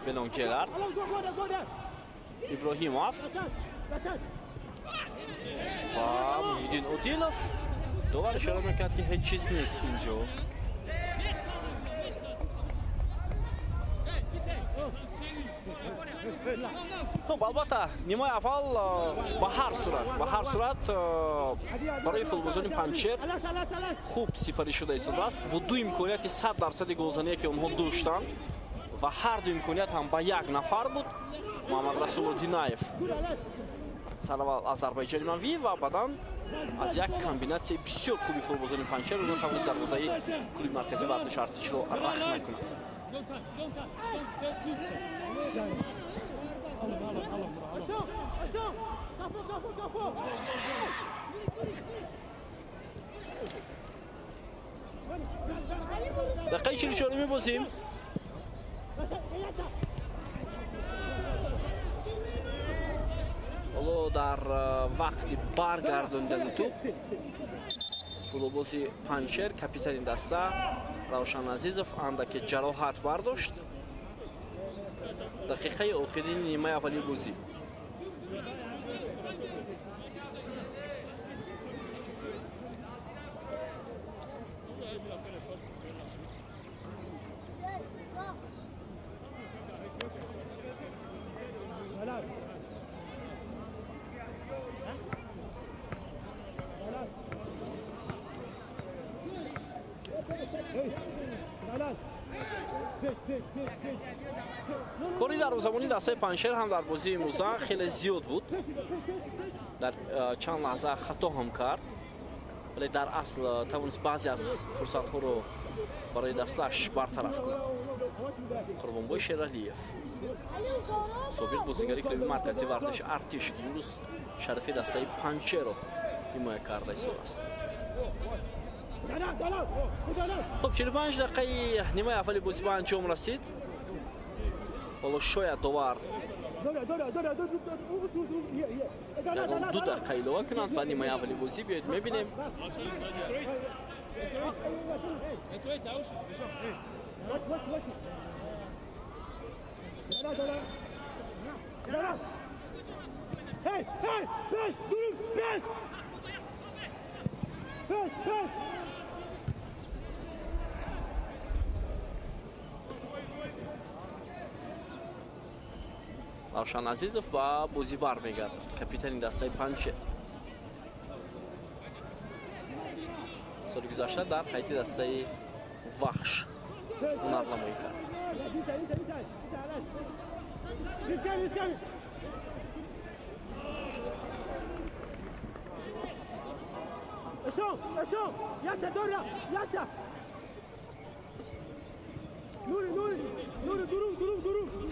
Белон Джерард. Иброҳимов ва Муҳиддин Одилов. Довар ишора мекард, ки ҳеҷ чиз нест инҷо. Хуб, албатта, нимаи аввал ба ҳар сурат барои футболбозони Панҷшер хуб сипарӣ шуда истодааст. Бо ду имконияти 100% голзание, ки онҳо доштанд ва ҳар ду имконият ҳам ба як нафар буд. Муҳаммад Расул Одинаев сараввал аз зарбаи ҷаримавӣ ва баъдан аз як комбинатсияи бисёр хуби футболбозони Панҷшер онҳо тавонист дарвозаи клуби марказии варзиши Артишро рахт накунад. Дақиқаи 44 мебозим. Ҳоло дар вақти баргардондани тӯб футболбози Панҷшер, капитани даста Равшан Азизов андаке ҷароҳат бардошт. Дақиқаи охирини нимаи аввали бозӣ. Кори дарвозабони дастаи Панҷшер ҳам дар бозии имрӯза хеле зиёд буд. Дар чанд лаҳза хато ҳам кард, вале дар асл тавонист баъзе аз фурсатҳоро барои дастааш бартараф кунад. Қурбонбой Шералиев. Собиқ бозигари клуби марказии варзиши Артиш, ки имрӯз шарафи дастаи Панҷшерро ҳимоя карда истодааст. Хуб, 45 дақиқаи нимаи аввали бозӣ ба анҷом расид. Ҳоло шояд довар ягон 2 дақиқа илова кунанд ба нимаи аввали бозӣ. Биёед мебинем. Равшан Азизов ба бозӣ бармегардад, капитани дастаи Панҷшер. Соли гузашта дар ҳайати дастаи Вахш ҳунарнамоӣ кард.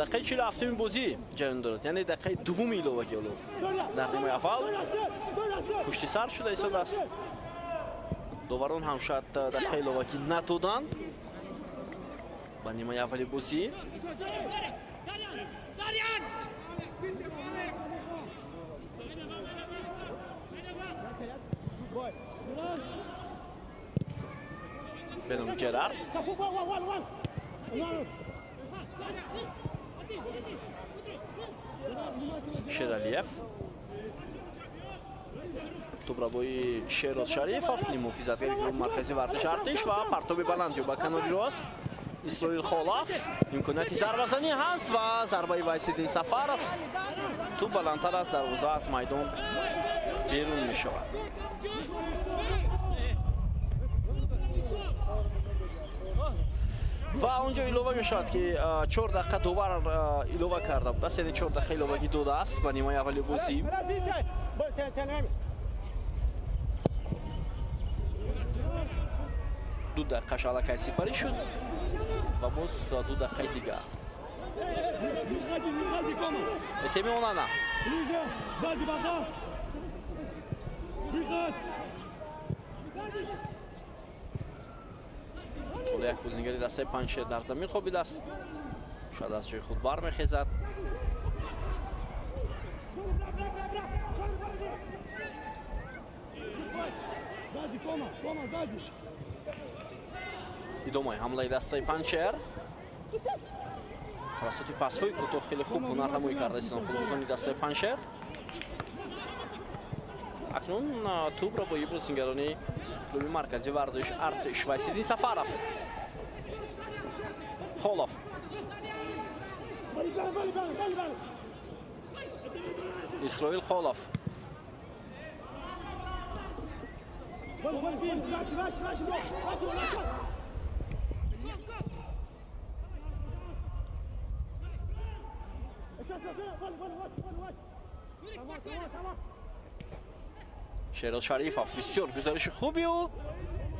Дақиқаи 47-уми бозӣ ҷараён дорад, яъне дақиқаи дуввуми иловагӣ ҳоло дар нимаи аввал пушти сар шуда истодааст. Доварон ҳам шояд дақиқаи иловагӣ надоданд ба нимаи аввали бозӣ. Беном Ҷерард. Шералиев. Тӯбрабои Шероз Шарифов, ниммуҳофизатгари клуби марказии варзиши Артиш ва партоби баланд ба канори рост. Исроил Холов, имконияти зарбазанӣ ҳаст ва зарбаи Вайсиддин Сафаров. Тӯб баландтар аз дарвоза аз майдон берун мешавад. Ва онҷо илова мешавад, ки 4 дақиқа довар илова карда будааст, яъне 4 дақиқа иловагӣ додааст ба нимаи аввали бозӣ. Ду дақиқаш аллакай сипарӣ шуд ва боз 2 дақиқаи дигар. Этеми Онана. Ҳоло як бозигари дастаи Панҷшер дар замин хобидааст, шояд аз ҷои худ бармехезад. Идомаи ҳамлаи дастаи Панҷшер тавассути пасҳои кӯтоҳ хеле хуб ҳунарнамоӣ карда истоданд футболбозони дастаи Панҷшер. Акнун тӯбро бо бозигарони клуби марказии варзиши Артиш Вайсиддин Сафаров. Холов. Исроил Холов. Шероз Шарифов бисёр гузариши хуби ӯ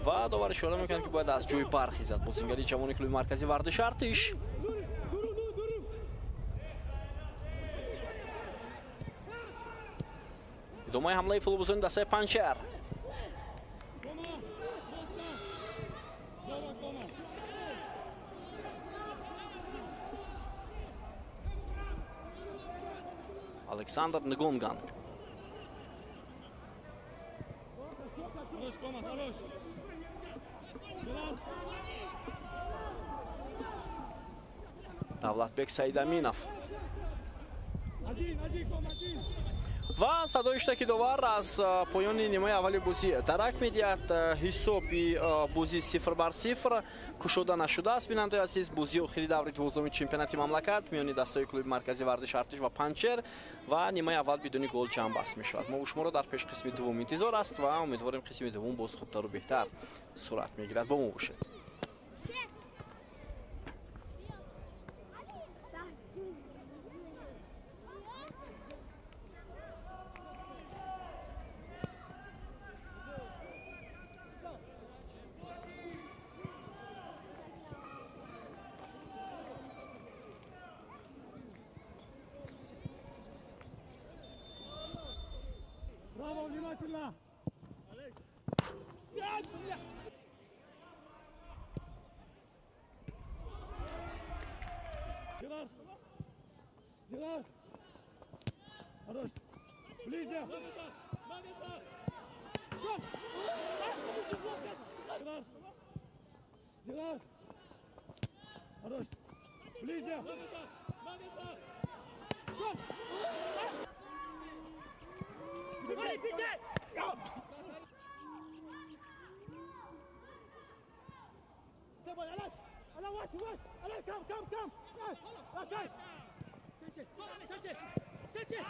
ва довар ишора мекунад, ки бояд аз ҷой бархезад бозингари ҷавони клуби марказии варзиши Артиш. Идомаи ҳамлаи футболбозони дастаи Панҷшер. Александр Нгонган. Давлатбек Саидаминов. Ва садои штаки довар аз поёни нимаи аввали бозӣ дарак медиҳад. Ҳисоби бозӣ 0-0 кушода нашудааст. Бинандаи азиз, бозии охири даври 12-уми чемпионати мамлакат миёни дастаи клуби марказии варзиши Артиш ва Панҷшер ва нимаи аввал бидуни гол ҷамъбаст мешавад. Мо шуморо дар пеш қисми дуввум интизор аст ва умедворем қисми дуввум боз хубтару беҳтар сурат мегирад. Бо мо бошед. Браво, внимательно! Алекс! Дилар! Дилар! Хорош! Ближе! Дилар! Дилар! Хорош! Ближе! Come, come, come! Okay! Sanchez! Sanchez! Sanchez!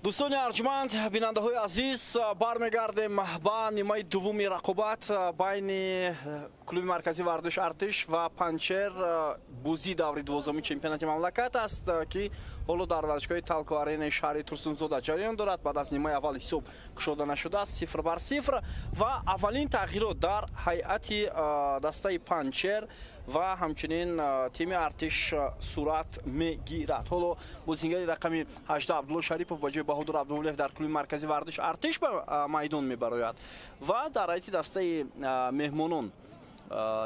Дӯстони арҷманд, бинандаҳои азиз, бармегардем ба нимаи дуввуми рақобат байни клуби марказии варзиш Артиш ва Панҷшер. Бозии даври 12-уми чемпионати мамлакат аст, ки ҳоло дар варзишгоҳи Талко Аренаи шаҳри Турсунзода ҷараён дорад. Баъд аз нимаи аввал ҳисоб кушода нашудааст, 0-0, ва аввалин тағйирот дар ҳайати дастаи Панҷшер ва ҳамчунин тими Артиш сурат мегирад. Ҳоло бозингари рақами 18 Абдулло Шарипов ба ҷои Баҳодур Абдумуллоев дар клуби марказии варзиш Артиш ба майдон мебарояд ва дар ҳайати дастаи меҳмонон,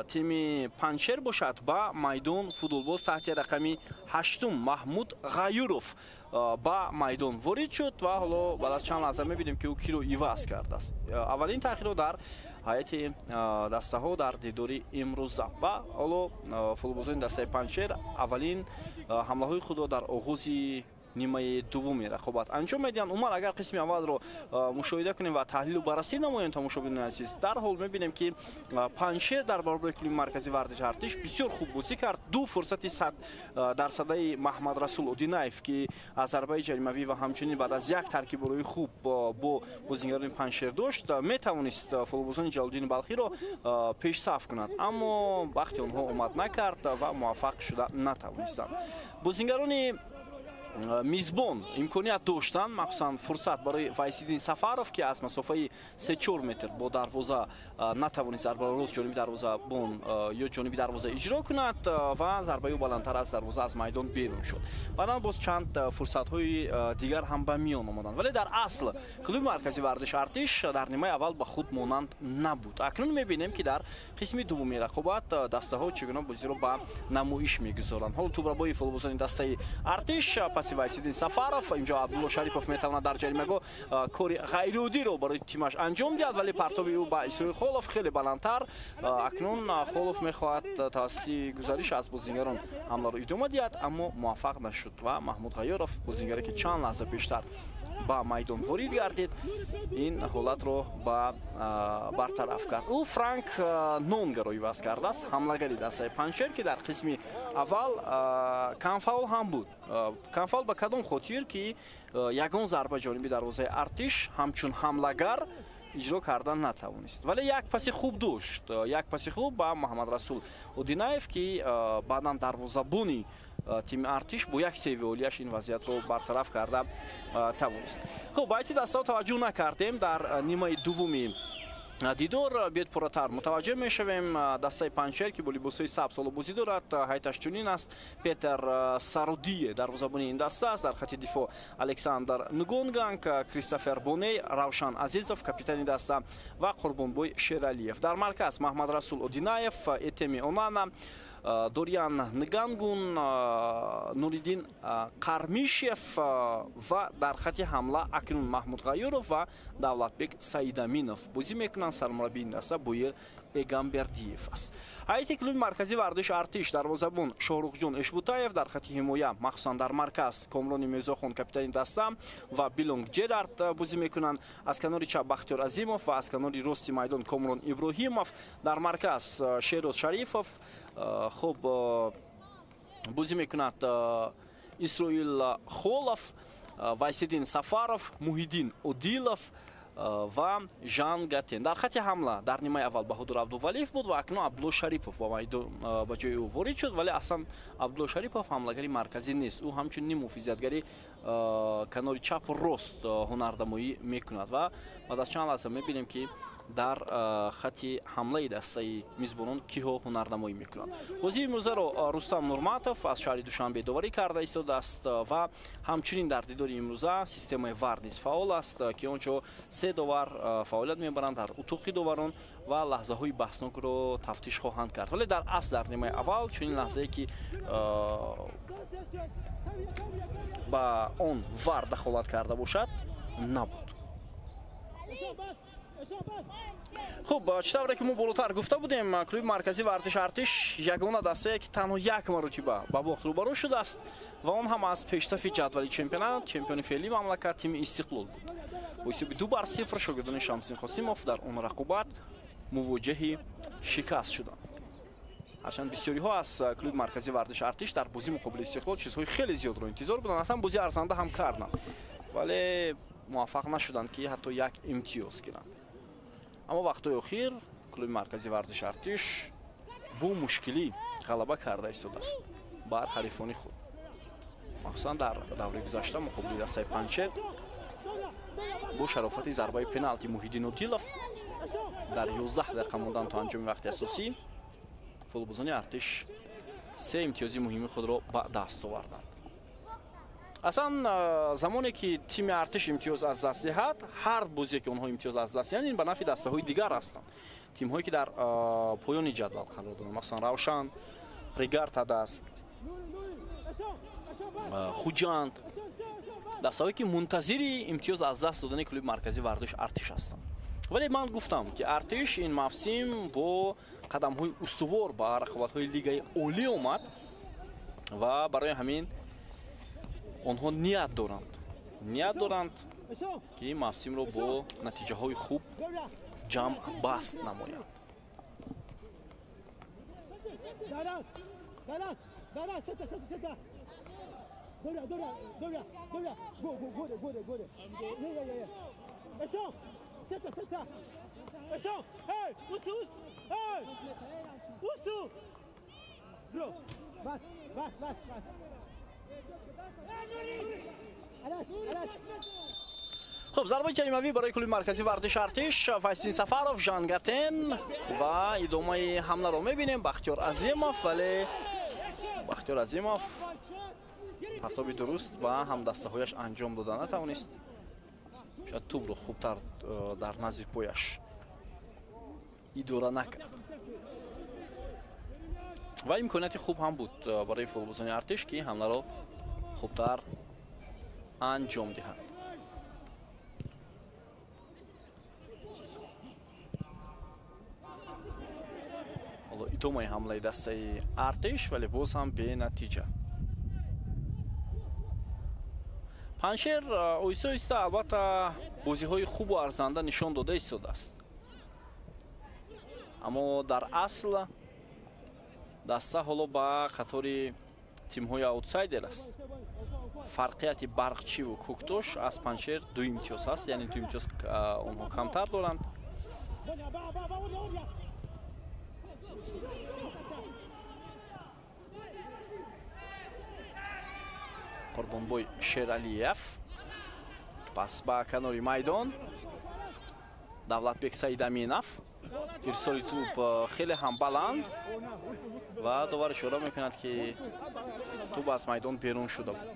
тими Панҷшер бошад, ба майдон футболбоз таҳти рақами 8 Маҳмуд Ғаюров ба майдон ворид шуд ва ҳоло баъд аз чанд лаҳза мебинем, ки ӯ киро иваз кардааст. Аввалин тағйирот дар ҳайати дастаҳо дар дидори имрӯза, ва ҳоло футболбозони дастаи Панҷшер аввалин ҳамлаҳои худро дар оғози нимаи дуввуми рақобат анҷом медиҳанд. Умуман, агар қисми аввалро мушоҳида кунем ва таҳлилу баррасӣ намоем, тамошобинони азиз, дарҳол мебинем, ки Панҷшер дар баробари клуби марказии варзиши Артиш бисёр хуб бозӣ кард. Ду фурсати 100 дарсадаи Маҳмадрасул Одинаев, ки аз зарбаи ҷаримавӣ ва ҳамчунин баъд аз як таркиборои хуб бо бозингарони Панҷшер дошт, метавонист футболбозони Ҷалолиддини Балхиро пешсаф кунад, аммо вақти онҳо омад накард ва муваффақ шуда натавонистанд. Бозингарони мизбон имконият доштанд, махсусан фурсат барои Вайсиддин Сафаров, ки аз масофаи 3-4 метр бо дарвоза натавонист зарбаро рост ҷониби дарвозабон ё ҷониби дарвоза иҷро кунад ва зарбаи ӯ баландтар аз дарвоза аз майдон берун шуд. Баъдан боз чанд фурсатҳои дигар ҳам ба миён омаданд, вале дар асл клуби марказии варзиши Артиш дар нимаи аввал ба худ монанд набуд. Акнун мебинем, ки дар қисми дуввуми рақобат дастаҳо чӣ гуна бозиро ба намоиш мегузоранд. Ҳоло тӯбрабои футболбозони дастаи Артиш, паси Вайсиддин Сафаров. Инҷо Абдулло Шарипов метавонад дар ҷаримагоҳ кори ғайриоддиро барои тимаш анҷом диҳад, вале партоби ӯ ба Исроил Холов хеле баландтар. Акнун Холов мехоҳад тавассути гузариш аз бозингарон ҳамларо идома диҳад, аммо муваффақ нашуд ва Маҳмуд Ғайёров, бозингаре ки чанд лаҳза пештар ба майдон ворид гардид, ин ҳолатро ба бартараф кард. Ӯ Франк Нонгаро иваз кардааст, ҳамлагари дастаи Панҷшер, ки дар қисми аввал камфаъол ҳам буд. Камфаъол ба кадом хотир? Ки ягон зарба ҷониби дарвозаи Артиш ҳамчун ҳамлагар иҷро кардан натавонист, вале як паси хуб дошт, як паси хуб ба Муҳаммадрасул Одинаев, ки баъдан дарвозабони тими Артиш бо як сейви олияш ин вазъиятро бартараф карда тавонист. Хуб, ба ҳайати дастаҳо таваҷҷӯҳ накардем дар нимаи дуввуми дидор. Биёед, пурратар мутаваҷҷеҳ мешавем. Дастаи Панҷшер, ки бо либосҳои сабз ҳоло бозӣ дорад, ҳайаташ чунин аст: Петер Сародие дарвозабони ин даста аст, дар хати дифоъ Александр Нгонганг, Кристофер Боней, Равшан Азизов, капитани даста, ва Қурбонбой Шералиев. Дар марказ Маҳмадрасул Одинаев, Этеми Онана, Дориан Нгангун, Нуриддин Қармишев ва дар хати ҳамла акнун Маҳмуд Ғаюров ва Давлатбек Саидаминов бозӣ мекунанд. Сармураббии ин даста Боир Эгамбердиев аст. Ҳайати клуби марказии варзиши Артиш: дарвозабон Шоҳрухҷон Эшбутаев, дар хати ҳимоя, махсусан дар марказ, Комрони Мирзохон, капитани даста, ва Билонг Ҷерард бозӣ мекунанд. Аз канори чап Бахтиёр Азимов ва аз канори рости майдон Комрон Иброҳимов. Дар марказ Шероз Шарифов, хуб, бозӣ мекунад Исроил Холов, Вайсиддин Сафаров, Муҳиддин Одилов ва Жан Гатен. Дар хати ҳамла дар нимаи аввал Баҳодур Абдувалиев буд ва акнун Абдулло Шарипов ба майдон ба ҷои ӯ ворид шуд, вале аслан Абдулло Шарипов ҳамлагари марказӣ нест. Ӯ ҳамчун ниммуҳофизатгари канори чапу рост ҳунарнамоӣ мекунад ва баъд аз чанд лаҳза мебинем, ки дар хати ҳамлаи дастаи мизбонон киҳо ҳунарнамоӣ мекунанд. Бозии имрӯзаро Рустам Нурматов аз шаҳри Душанбе доварӣ карда истодааст ва ҳамчунин дар дидори имрӯза системаи ВАР низ фаъол аст, ки он ҷо се довар фаъолият мебаранд дар утоқи доварон ва лаҳзаҳои баҳснокро тафтиш хоҳанд кард. Вале дар асл дар нимаи аввал чунин лаҳзае, ки ба он ВАР дахолат карда бошад, набуд. Хуб, чӣ тавре ки мо болотар гуфта будем, клуби марказии варзиши Артиш ягона дастае, ки танҳо як маротиба ба бохт рӯбарӯ шудааст ва он ҳам аз пешсафи ҷадвали чемпионат, чемпиони феълии мамлакат, тими Истиқлол буд. Бо ҳисоби 2-0 шогирдони Шамсиддин Қосимов дар он рақобат мувоҷаҳи шикаст шуданд. Ҳарчанд бисёриҳо аз клуби марказии варзиши Артиш дар бозӣ муқобили Истиқлол чизҳои хеле зиёдро интизор буданд, аслан бозии арзанда ҳам карданд. Вале муваффақ нашуданд, ки ҳатто як имтиёз гиранд. Аммо вақтҳои охир клуби марказии варзиши Артиш бо мушкилӣ ғалаба карда истодааст бар ҳарифони худ. Махсусан дар давраи гузашта муқобили дастаи Панҷшер бо шарофати зарбаи пеналти Муҳиддин Одилов дар 11 дақиқа мондан то анҷоми вақти асосӣ футболбозони Артиш се имтиёзи муҳими худро ба даст оварданд. Аслан замоне ки тими Артиш имтиёз аз даст диҳад, ҳар бозие ки онҳо имтиёз аз даст диҳанд, ин ба нафъи дастаҳои дигар ҳастанд. Тимҳое ки дар поёни ҷадвал қарор доранд, махсусан Равшан, Регар Тадаск, Хуҷанд, дастаҳое ки мунтазири имтиёз аз даст додани клуби марказии варзиши Артиш ҳастанд. Вале ман гуфтам, ки Артиш ин мавсим бо қадамҳои устувор ба рақобатҳои лигаи олӣ омад ва барои ҳамин онҳо ният доранд, ки мавсимро бо натиҷаҳои хуб ҷамъ баст намоянд. Хуб, зарбаи ҷаримавӣ барои клуби марказии варзиши Артиш. Файсиддин Сафаров, Жангатен ва идомаи ҳамларо мебинем. Бахтиёр Азимов, вале Бахтиёр Азимов партоби дуруст ба ҳамдастаҳояш анҷом дода натавонист. Шояд тӯбро хубтар дар назди пояш идора накард. Ва имконияти хуб ҳам буд барои футболбозони Артиш, ки ҳамларо хубтар анҷом диҳанд. Ҳоло идомаи ҳамлаи дастаи Артиш, вале боз ҳам бенатиҷа. Панҷшер оҳиста оҳиста албатта бозиҳои хубу арзанда нишон дода истодааст. Аммо дар асл даста ҳоло ба қатори тимҳои аутсайдер аст. Фарқияти Барқчиву Кӯктош аз Панҷшер 2 имтиёз ҳаст, яъне 2 имтиёз онҳо камтар доранд. Қурбонбой Шералиев пас ба канори майдон. Давлатбек Саидаминов. Ирсоли тӯб хеле ҳам баланд ва довар ишора мекунад, ки тӯб аз майдон берун шуда буд.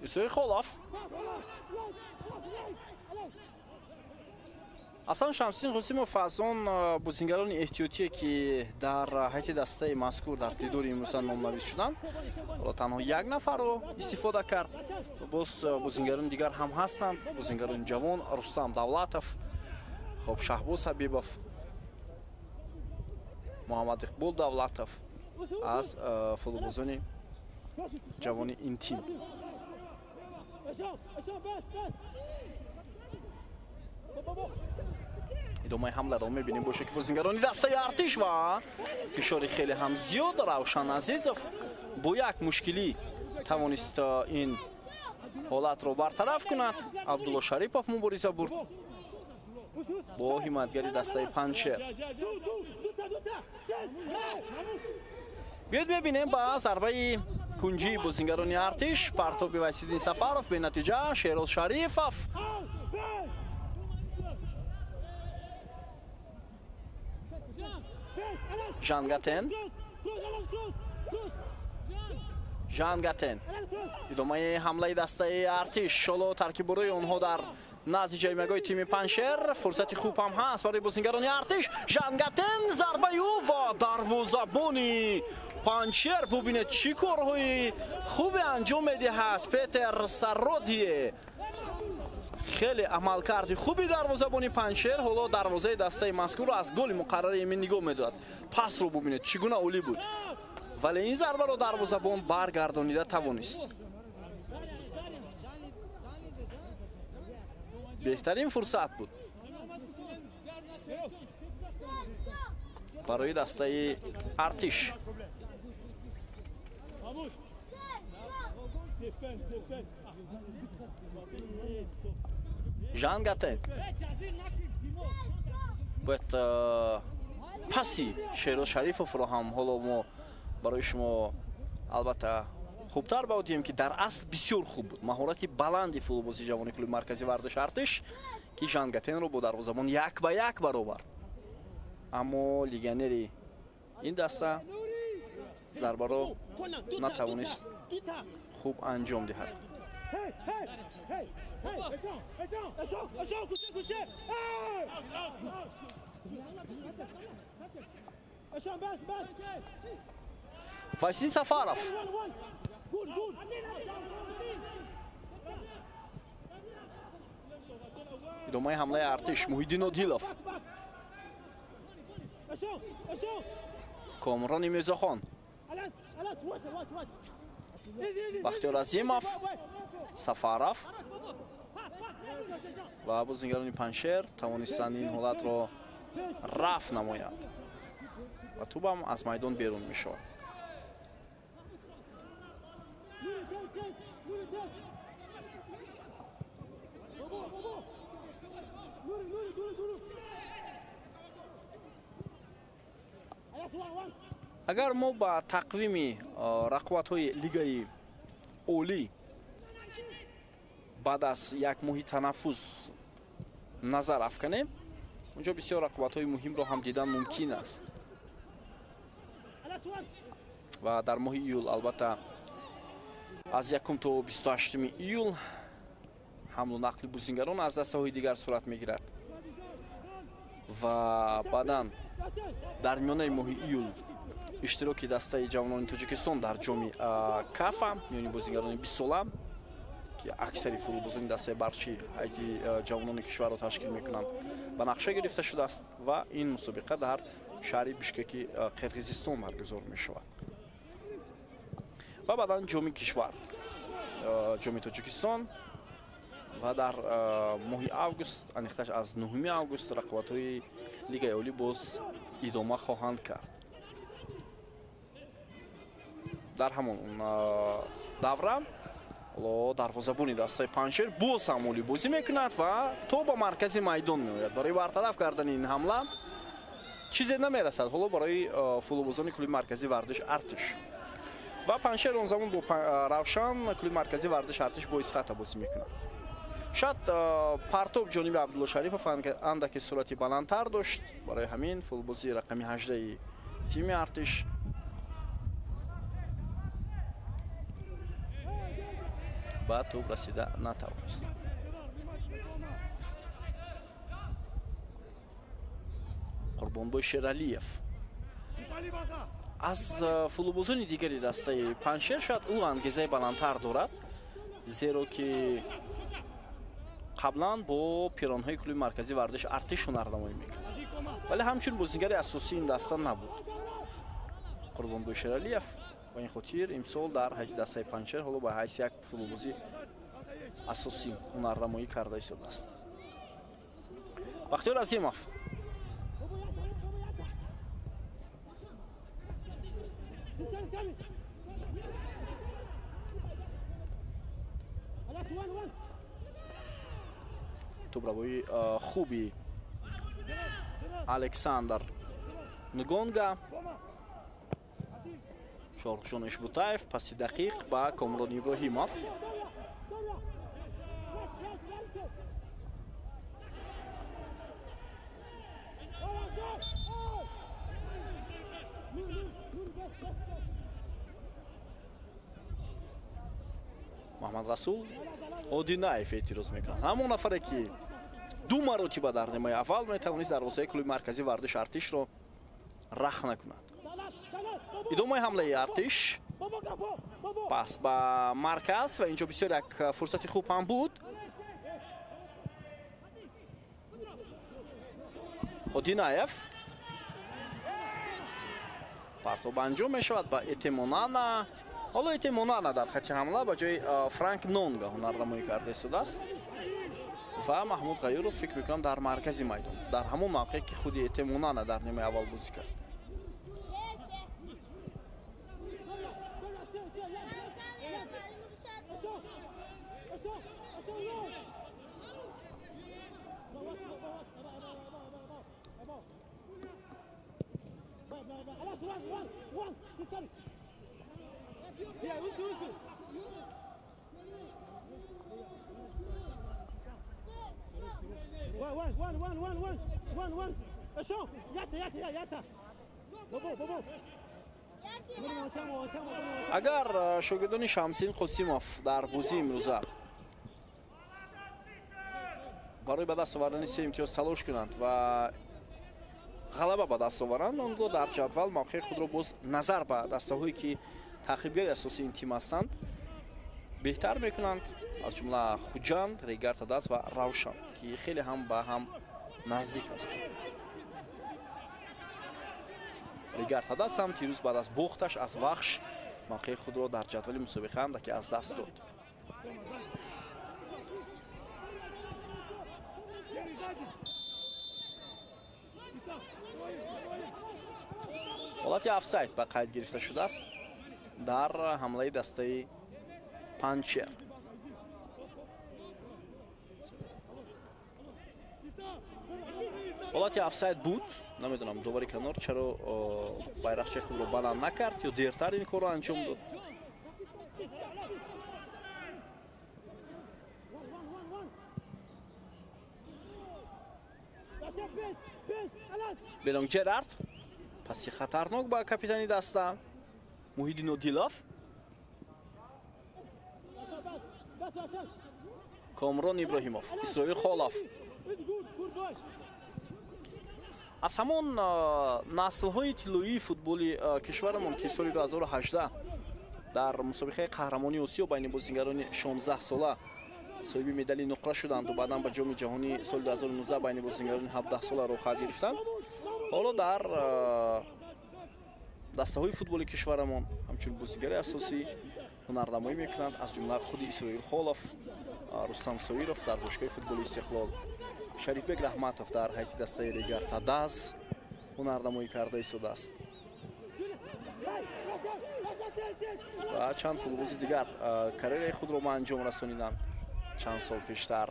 Исои Холов. Аслан Шамсиддин Қосимов аз он бозингарони эҳтиётие, ки дар ҳайати дастаи мазкур дар дидори имрӯза номнавис шуданд, ҳоло танҳо як нафарро истифода кард. Боз бозингарони дигар ҳам ҳастанд, бозингарони ҷавон Рустам Давлатов, хоб Шаҳбоз Ҳабибов, Муҳаммад Иқбол Давлатов аз футболбозони ҷавони ин тим. Идомаи ҳамларо мебинем боше, ки бозингарони дастаи Артиш ва фишори хеле ҳам зиёд. Равшан Азизов бо як мушкилӣ тавонист ин ҳолатро бартараф кунад. Абдулло Шарипов мубориза бурд бо ҳимоятгари дастаи Панҷшер. Биёед мебинем ба зарбаи кунҷии бозингарони Артиш. Партоби Вайсиддин Сафаров бенатиҷа. Шероз Шарифов Жангатен. Жангатен. Идомаи ҳамлаи дастаи Артиш. Ҳоло таркиббурои онҳо дар назди ҷаймагоҳи тими Панҷшер. Фурсати хуб ҳам ҳаст барои бозингарони Артиш. Жангатен, зарбаи ӯ ва дарвозабони Панҷшер. Бубинед, чӣ корҳои хубе анҷом медиҳад Петер Сародие. Хеле амалкарди хуби дарвозабони Панҷшер. Ҳоло дарвозаи дастаи мазкурро аз голи муқаррари эмин нигоҳ медорад. Пасро бубинед, чӣ гуна олӣ буд, вале ин зарбаро дарвозабон баргардонида тавонист. Беҳтарин фурсат буд барои дастаи Артиш. Жан Гатен бояд паси Шероз Шарифовро ҳам ҳоло мо барои шумо албатта хубтар баодиҳем, ки дар асл бисёр хуб буд. Маҳорати баланди футболбози ҷавони клуби марказии варзиши Артиш, ки Жан Гатенро бо дарвозабон як ба як баровард. Аммо легионери ин даста зарбаро натавонист хуб анҷом диҳад. Василий Сафаров. Идомаи ҳамлаи Артиш. Муҳиддин Одилов, Комрони Мирзохон, Бахтиёр Азимов, Сафаров ва бозингарони Панҷшер тавонистанд ин ҳолатро рафъ намоянд ва тӯбам аз майдон берун мешавад. Агар мо ба тақвими рақобатҳои лигаи олӣ баъд аз як моҳи танаффус назар афканем, унҷо бисёр рақобатҳои муҳимро ҳам дидан мумкин аст. Ва дар моҳи июл, албатта аз 1 то 28 июл, ҳамлу нақли бозингарон аз дастаҳои дигар сурат мегирад ва баъдан дар миёнаи моҳи июл иштироки дастаи ҷавонони Тоҷикистон дар ҷоми Кафа миёни бозингарони 20 сола, ки аксари футболбозони дастаи барчи ҳайати ҷавонони кишварро ташкил мекунанд, ба нақша гирифта шудааст ва ин мусобиқа дар шаҳри Бишкеки Қирғизистон баргузор мешавад. Ва баъдан ҷоми кишвар, ҷоми Тоҷикистон, ва дар моҳи август, аниқташ аз 9 август, рақобатҳои лигаи олӣ боз идома хоҳанд кард. Дар ҳамон давра ҳоло дарвозабони дастаи Панҷшер боз ҳам олӣ бозӣ мекунад ва то ба маркази майдон меояд. Барои бартараф кардани ин ҳамла чизе намерасад ҳоло барои футболбозони клуби марказии варзиши Артиш. Ва Панҷшер он замон бо Равшан, клуби марказии варзиши Артиш бо Исхата бозӣ мекунад. Шояд партоб ҷониби Абдулло Шарифов андаке суръати баландтар дошт, барои ҳамин футболбози рақами 18 тими Артиш ба тӯб расида натавонист. Қурбонбой Шералиев аз футболбозони дигари дастаи Панҷшер шояд ӯ ангезаи баландтар дорад, зеро ки қаблан бо пиронҳои клуби марказии варзиши Артиш ҳунарнамоӣ мекард, вале ҳамчун бозингари асосии ин даста набуд. Қурбонбой Шералиев ба ин хотир имсол дар ҳайати дастаи Панҷшер ҳоло ба ҳайси як футболбози асосӣ ҳунарнамоӣ карда истодааст. Бахтиёр Азимов, тӯбравои хуби Александр Нгонга, Шоҳрухҷон Ишбутаев паси дақиқ ба Комрон Иброҳимов. Муҳаммад Расул Одинаев эътироз мекунад. Ҳамон нафаре ки ду маротиба дар нимаи аввал метавонист дарвозаи клуби марказии варзиши Артишро рахна кунад. Идомаи ҳамлаи Артиш, пас ба марказ ва инҷо бисёр як фурсати хуб ҳам буд. Одинаев. Партоб анҷом мешавад ба Этемонана. Ҳоло Этемонана дар хати ҳамла ба ҷои Франк Нонга ҳунарнамоӣ карда истодааст ва Маҳмуд Ғаюров фикр мекунам дар маркази майдон, дар ҳамон мавқее ки худи Этемонана дар нимаи аввал бозӣ кард. Агар шогирдони Шамсиддин Қосимов дар бозии имрӯза барои ба даст овардани се имтиёз талош кунанд ва ғалаба ба даст оваранд, он гоҳ дар ҷадвал мавқеи худро боз назар ба дастаҳое ки таъқибгари асосии ин тим ҳастанд беҳтар мекунанд, аз ҷумла Хуҷанд, Регар Тадаз ва Равшан, ки хеле ҳам ба ҳам наздик ҳастанд. Регар Тадаз ҳам тирӯз баъд аз бохташ аз Вахш мавқеи худро дар ҷадвали мусобиқа андаке аз даст дод. Ҳолати офсайд ба қайд гирифта шудааст дар ҳамлаи дастаи Панҷшер. Ҳолати офсайд буд, намедонам довари канор чаро байрақчаи худро баланд накард ё дертар ин корро анҷом дод. Белонг Джерард паси хатарнок ба капитани даста Муҳиддин Одилов. Комрон Иброҳимов, Исроил Холов. Аз ҳамон наслҳои тиллоии футболи кишварамон ки соли 2018 дар мусобиқаи қаҳрамонии Осиё байни бозигарони 16 сола соҳиби медали нуқра шуданду баъдан ба ҷоми ҷаҳонии соли 2019 байни бозигарони 17 сола роҳхат гирифтанд, ҳоло дар дастаҳои футболи кишварамон ҳамчун бозигари асосӣ ҳунарнамоӣ мекунанд, аз ҷумла худи Исроил Холов, Рустам Соиров дар бошгоҳи футболи Истиқлол, Шарифбек Раҳматов дар ҳайати дастаи Регар Тадаз ҳунарнамоӣ карда истодааст ва чанд футболбози дигар карьераи худро ба анҷом расониданд чанд сол пештар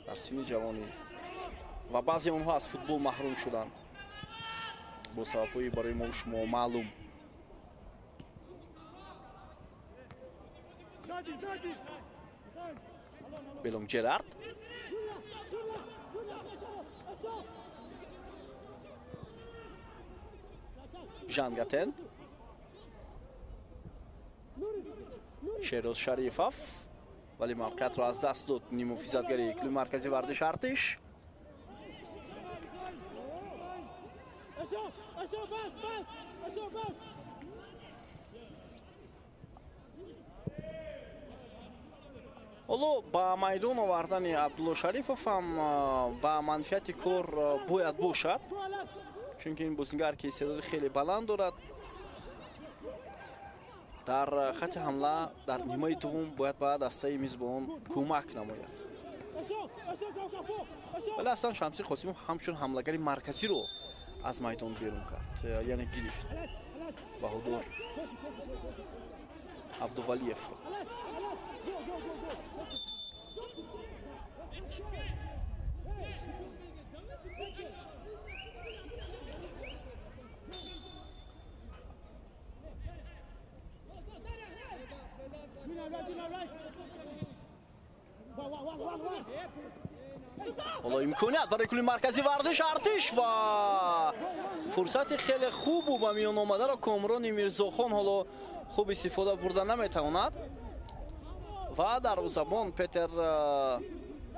дар синни ҷавонӣ ва баъзе онҳо аз футбол маҳрум шуданд бо сабабҳои барои мо шумо маълум. Белонг Джерард. Жан Гатен. Шероз Шарифов, вале мавқеиятро аз даст дод ниммуҳофизатгари клуби марказии варзиши Артиш. Ҳоло ба майдон овардани Абдулло Шарифов ҳам ба манфиати кор бояд бошад, чунки ин бозингар ки истеъдоди хеле баланд дорад, дар хати ҳамла дар нимаи дуввум бояд ба дастаи мизбон кӯмак намояд. Вале аслан Шамси Қосимов ҳамчун ҳамлагари марказиро аз майдон берун кард, яъне гирифт Баҳодур Абдувалиевро. ҳоло имконият барои клуби марказии варзиш Артиш ва фурсати хеле хубу ба миён омадаро Комрони Мирзохон ҳоло хуб истифода бурда наметавонад ва дарвозабон Петер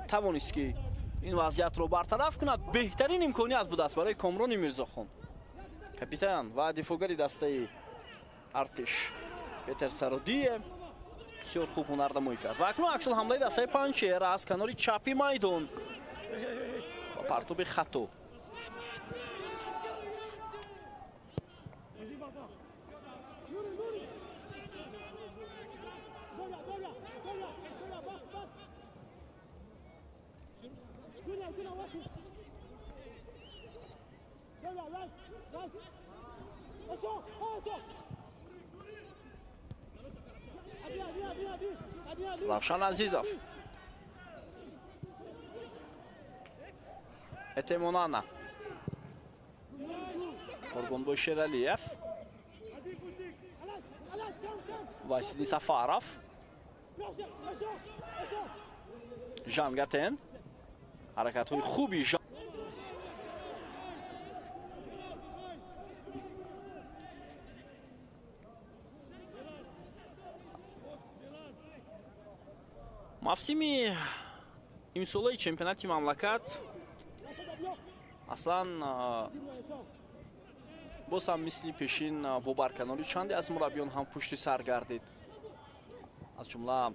тавонист ки ин вазъиятро бартараф кунад. Беҳтарин имконият будааст барои Комрони Мирзохон, капитан ва дифоъгари дастаи Артиш Петер Сародие бисёр хуб ҳунарнамоӣ кард. Ва акнун аксулҳамлаи дастаи Панҷшер аз канори чапи майдон ва партоби хато. Равшан Азизов. Этемонана. Қурбонбой Шералиев. Василий Сафаров. Жан Гатен. Ҳаракатҳои хуби Жан. Мавсими имсолаи чемпионати мамлакат аслан боз ҳам мисли пешин бо барканорӣ чанде аз мураббиён ҳам пушти сар гардид. Аз ҷумла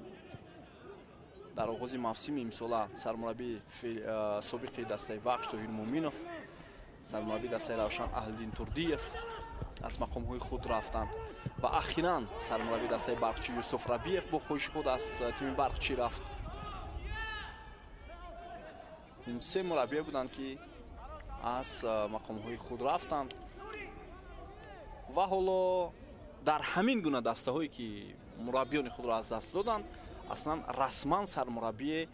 дар оғози мавсими имсола сармураббии собиқи дастаи Вахш Тоҳир Муъминов, сармураббии дастаи Равшан Аҳлиддин Турдиев аз мақомҳои худ рафтанд ва ахиран сармураббии дастаи Барқчӣ Юсуф Рабиев бо хоҳиши худ аз тими Барқчӣ рафт. Ин се мураббие буданд, ки аз мақомҳои худ рафтанд ва ҳоло дар ҳамин гуна дастаҳое, ки мураббиёни худро аз даст доданд, аслан расман сармураббие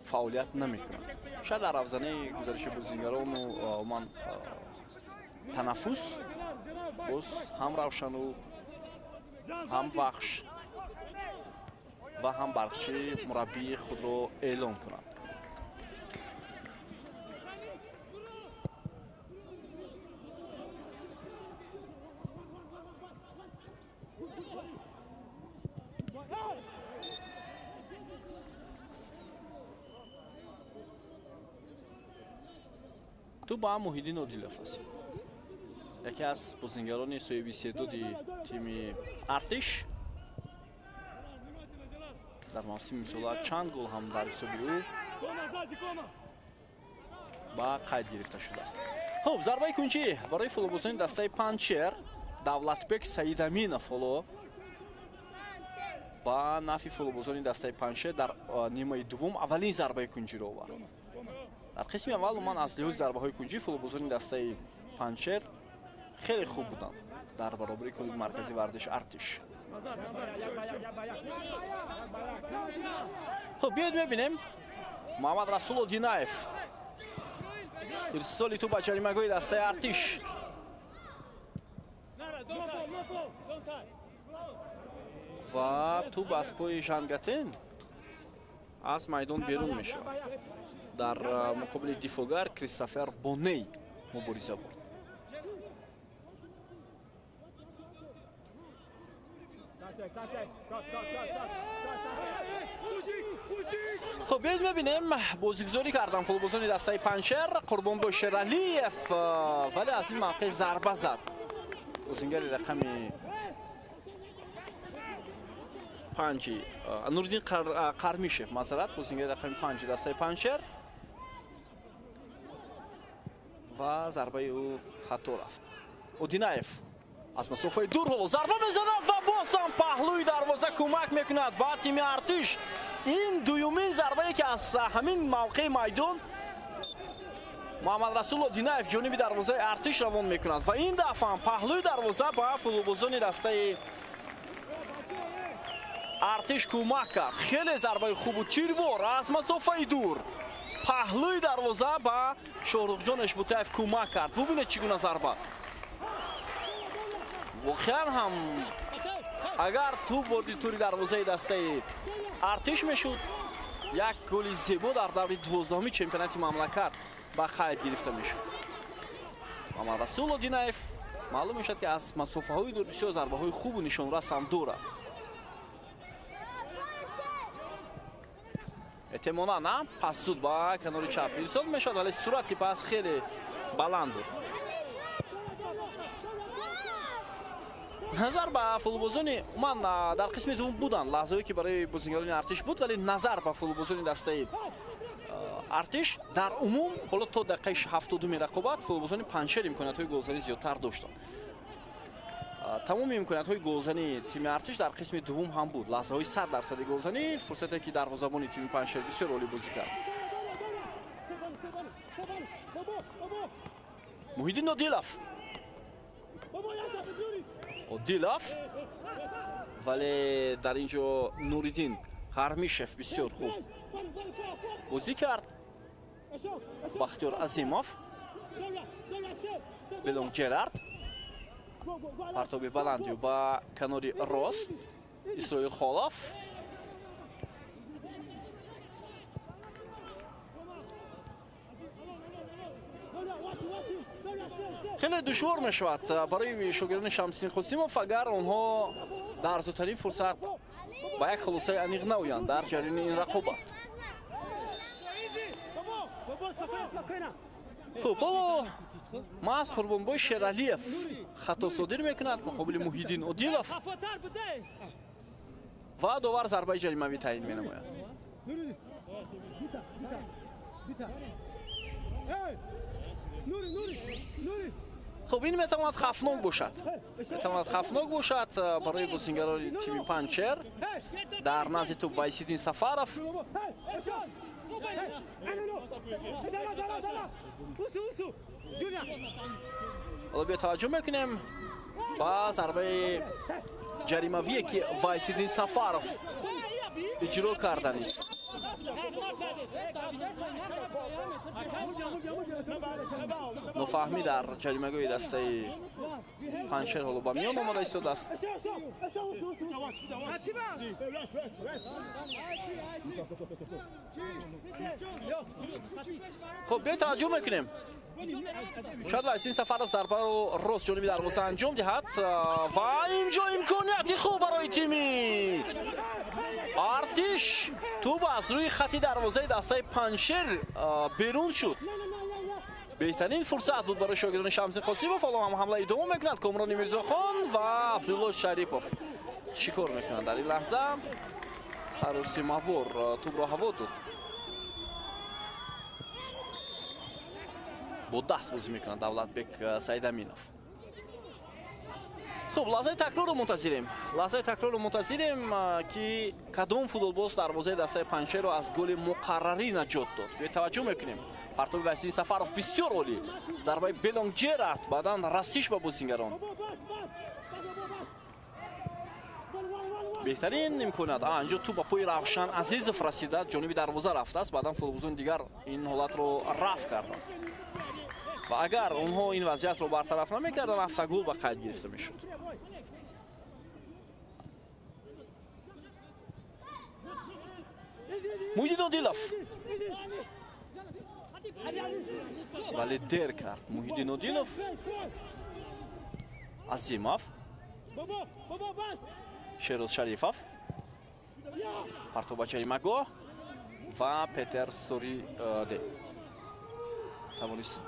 фаъолият намекунанд. Шояд дар равзанаи гузариши бозигарону умуман танаффус боз ҳам Равшану, ҳам Вахш ва ҳам Барқчӣ мураббии худро эълон кунанд. Ту ба Муҳиддин Одилов расид, яке аз бозингарони соҳиби истеъдоди тими Артиш. Дар мавсими имсола чанд гол ҳам дар ҳисоби ӯ ба қайд гирифта шудааст. Хуб, зарбаи кунҷӣ барои футболбозони дастаи Панҷшер. Давлатбек Саидаминов ҳоло ба нафъи футболбозони дастаи Панҷшер дар нимаи дуввум аввалин зарбаи кунҷиро овард. Дар қисми аввал умуман аз лиҳози зарбаҳои кунҷӣ футболбозони дастаи Панҷшер хеле хуб буданд дар баробари клуби марказии варзиш Артиш. Хуб, биёед мебинем. Муҳаммад Расул Одинаев ирсоли тӯп ба ҷаримагоҳи дастаи Артиш. Ва тӯп аз пои Жангатен аз майдон берун мешавад. Дар муқобили дифоъгар Кристофер Боней мубориза бурд. Хуб, биёед мебинем. Бозигузорӣ кардан футболбозони дастаи Панҷшер. Қурбонбой Шералиев, вале аз ин мавқеъ зарба зад. Бозингари рақами 5 Нуриддин Қармишев, маъзарат, бозингари рақами 5 дастаи Панҷшер ва зарбаи ӯ хато рафт. Одинаев аз масофаи дур ҳоло зарба мезанад ва боз ҳам паҳлӯи дарвоза кӯмак мекунад ба тими Артиш. Ин дуюмин зарбае, ки аз ҳамин мавқеи майдон Муҳаммад Расул Одинаев ҷониби дарвозаи Артиш равон мекунад ва ин дафъа ҳам паҳлӯи дарвоза ба футболбозони дастаи Артиш кӯмак кард. Хеле зарбаи хубу тирвор аз масофаи дур паҳлӯи дарвоза ба Шоҳрухҷон Эшбутаев кӯмак кард. Бубинед, чӣ гуна зарба. Воқеан ҳам агар тӯп ворди тури дарвозаи дастаи Артиш мешуд, як голи зебо дар даври 12-уми чемпионати мамлакат ба қайд гирифта мешуд. Муҳаммад Расул Одинаев маълум мешавад, ки аз масофаҳои дур бисёр зарбаҳои хубу нишонрас ҳам дорад. Эҳтимолан пас зуд ба канори чап ирсол мешавад, вале суръати пас хеле баланд буд. Назар ба футболбозони умуман дар қисми дуввум буданд лаҳзаҳое, ки барои бозингарони Артиш буд, вале назар ба футболбозони дастаи Артиш дар умум ҳоло то дақиқаи 70-уми рақобат футболбозони Панҷшер имкониятҳои голзанӣ зиёдтар доштанд. Тамоми имкониятҳои голзании тими Артиш дар қисми дуввум ҳам буд. Лаҳзаҳои 100% голзанӣ, фурсате, ки дарвозабони тими Панҷшер бисёр олӣ бозӣ кард. Муҳиддин Одилов Одилов, вале дар ин ҷо Нуриддин Хармишев бисёр хуб бозӣ кард. Бахтиёр Азимов, Белонг Ҷерард, партоби баландию ба канори рост Исроил Холов. Хеле душвор мешавад барои шогирдони Шамсиддин Қосимов, агар онҳо дар зудтарин фурсат ба як хулосаи аниқ наоянд дар ҷараёни ин рақобат. Хуб, ҳоло маҳз Қурбонбой Шералиев хато содир мекунад муқобили Муҳиддин Одилов ва довар зарбаи ҷаримавӣ таъин менамояд. Хуб, ин метавонад хавфнок бошад. Метавонад хавфнок бошад барои бозингарони тими Панҷшер. Дар назди тӯб Вайсиддин Сафаров. Ҳоло биё таваҷҷӯҳ мекунем ба зарбаи ҷаримавие, ки Вайсиддин Сафаров иҷро карданист. Нофаҳмӣ дар ҷаримагоҳи дастаи Панҷшер ҳоло ба миён омада истодааст. Хуб, биё таваҷҷӯҳ мекунем. Шояд Вайсиддин Сафаров зарбаро рост ҷониби дарвоза анҷом диҳад ва инҷо имконияти хуб барои тими Артиш. Тӯб аз рӯи хати дарвозаи дастаи Панҷшер берун шуд. Беҳтарин фурсат буд барои шогирдони Шамсиддин Қосимов. Ҳоло ҳам ҳамла идома мекунад Комрони Мирзохон ва Абдулло Шарипов. Чӣ кор мекунад дар ин лаҳза? Саросимавор тӯбро ҳаво дод. Бо даст бозӣ мекунад Давлатбек Саидаминов. Хуб, лаҳзаи такрорро мунтазирем. Лаҳзаи такрорро мунтазирем, ки кадом футболбоз дарвозаи дастаи Панҷшерро аз голи муқаррарӣ наҷот дод. Биё таваҷҷӯҳ мекунем. Партоби Вайсиддин Сафаров бисёр олӣ. Зарбаи Белонг Ҷерард, баъдан расиш ба бозингарон. Беҳтарин имконият. Инҷо тӯб ба пои Равшан Азизов расида, ҷониби дарвоза рафтааст. Баъдан футболбозони дигар ин ҳолатро рафт карданд. Ва агар онҳо ин вазъиятро бартараф намекарданд, автогол ба қайд гирифта мешуд. Муҳиддин Одилов, вале дер кард Муҳиддин Одилов. Азимов, Шероз Шарифов, партоба ҷаримагоҳ ва Петер Сориде тавонист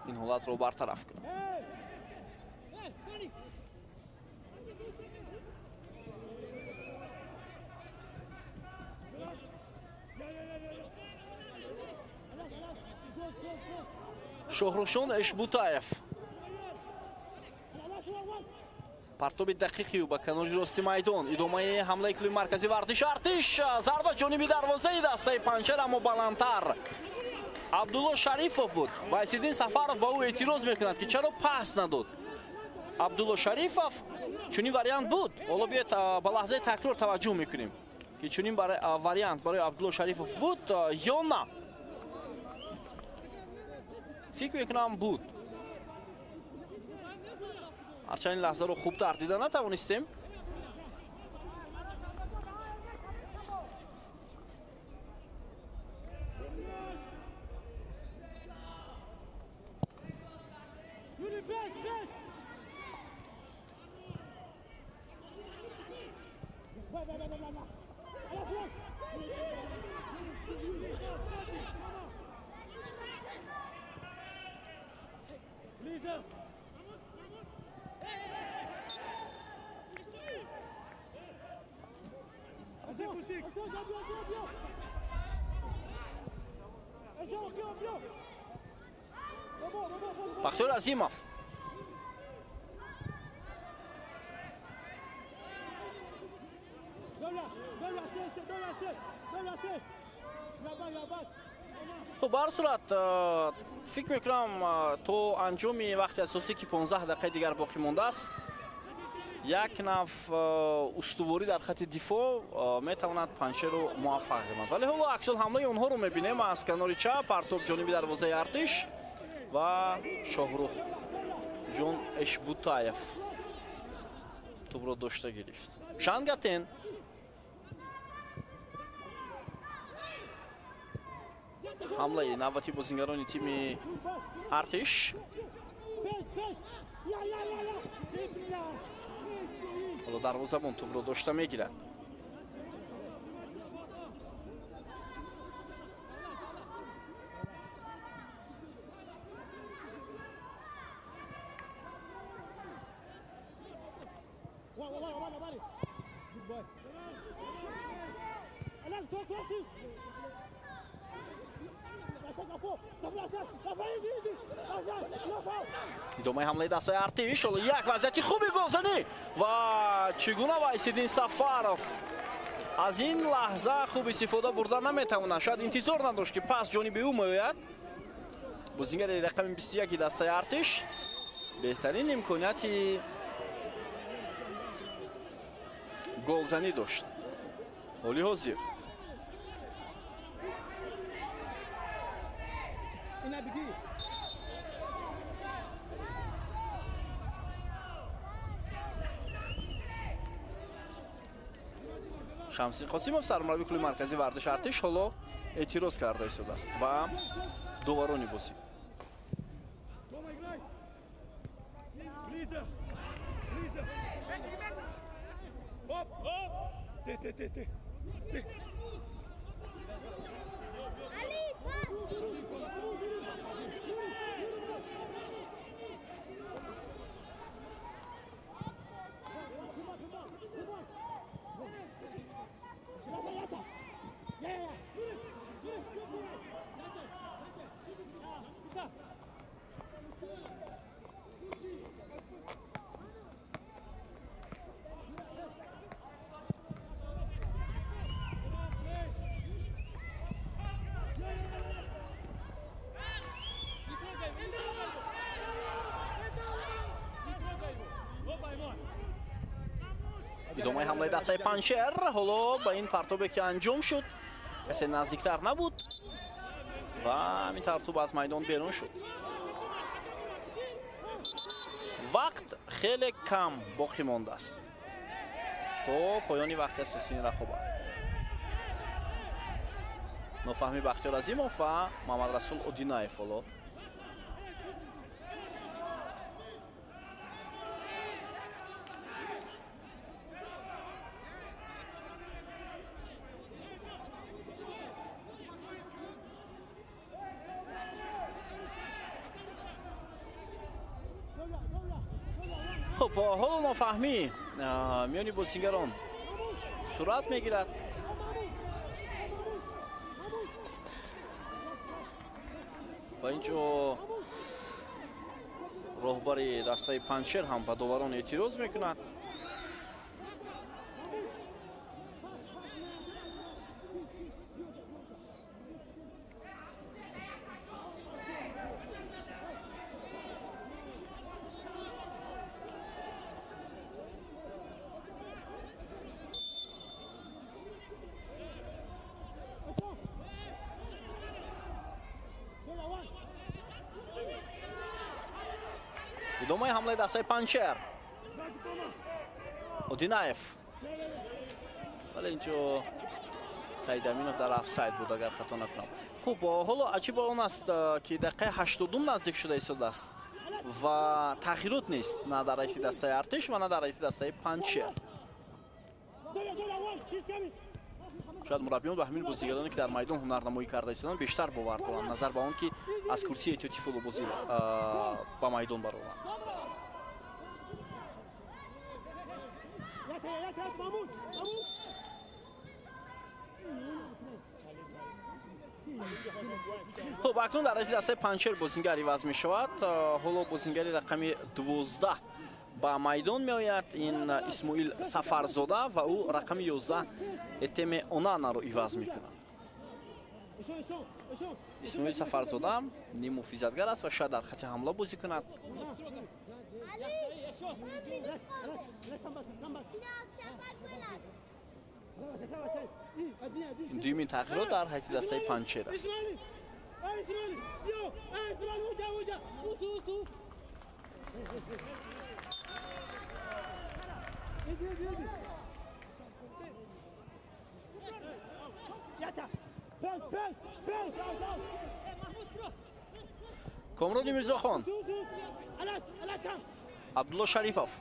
ин ҳолатро бартараф кунад. Шоҳрухшон Эшбутаев, партоби дақиқи ӯ ба канори рости майдон. Идомаи ҳамлаи клуби марказии варзиши Артиш. Зарба ҷониби дарвозаи дастаи Панҷшер, аммо баландтар. Абдулло Шарифов буд. Вайсиддин Сафаров ба ӯ эътироз мекунад, ки чаро пас надод. Абдулло Шарифов, чунин вариант буд. Ҳоло биёед ба лаҳзаи такрор таваҷҷӯҳ мекунем, ки чунин вариант барои Абдулло Шарифов буд ё на. Фикр мекунам буд. Ҳарчанд ин лаҳзаро хубтар дида натавонистем. Бахтиёр Азимов. Хуб, ба ҳар сурат фикр мекунам то анҷоми вақти асосӣ, ки 15 дақиқаи дигар боқӣ мондааст, Як нав устуворӣ дар хати дифоъ метавонад Панҷшерро муваффақ кунад. Вале ҳоло аксулҳамлаи онҳоро мебинем аз канори чап, партоб ҷониби дарвозаи Артиш ва Шоҳрух Ҷон Эшбутаев тӯбро дошта гирифт. Шангатен ҳамлаи навбати бозингарони тими Артиш. Ҳоло дарвозабон тӯбро дошта мегирад. Идомаи ҳамлаи дастаи Артиш. Ҳоло як вазъияти хуби голзанӣ ва чӣ гуна Вайсиддин Сафаров аз ин лаҳза хуб истифода бурда наметавонад. Шояд интизор надошт, ки пас ҷониби ӯ меояд. Бозингари рақами 21 дастаи Артиш беҳтарин имконияти голзанӣ дошт. Ҳоли ҳозир Шамсиддин Қосимов, сармураббии клуби марказии варзиши Артиш, ҳоло эътироз карда истодааст ба доварони бозӣ. Идомаи ҳамлаи дастаи Панҷшер. Ҳоло ба ин партобе ки анҷом шуд, касе наздиктар набуд ва ҳамин тавр тӯб аз майдон берун шуд. Вақт хеле кам боқӣ мондааст то поёни вақти асосии рақобат. Нофаҳми Бахтиёр Азимов ва Муҳаммадрасул Одинаев ҳоло. Хуб, ҳоло нофаҳмӣ миёни бозингарон сурат мегирад. Ва инҷо роҳбари дастаи Панҷшер ҳам ба доварон эътироз мекунад. Идомаи ҳамлаи дастаи Панҷшер. Одинаев. Вале инҷо Саид Аминов дар офсайд буд, агар хато накунам. Хуб, ҳоло аҷиб он аст, ки дақиқаи 82 наздик шуда истодааст ва тағйирот нест на дар ҳайати дастаи Артиш ва на дар ҳайати дастаи Панҷшер. Шояд мураббиён ба ҳамин бозигароне, ки дар майдон ҳунарнамоӣ карда истоданд, бештар бовар доранд назар ба он ки аз курсии эҳтиётии футболбозӣ ба майдон барованд. Хуб, акнун дар ҳайати дастаи Панҷшер бозингар иваз мешавад. Ҳоло бозингари рақами 12 ба майдон меояд. Ин Исмоил Сафарзода ва ӯ рақами 11 Этеме Онанаро иваз мекунад. Исмоил Сафарзода ниммуҳофизатгар аст ва шояд дар хати ҳамла бозӣ кунад. Дуюмин тағйирот дар ҳайати дастаи Панҷшер аст. Комрони Мирзохон, Абдулло Шарифов.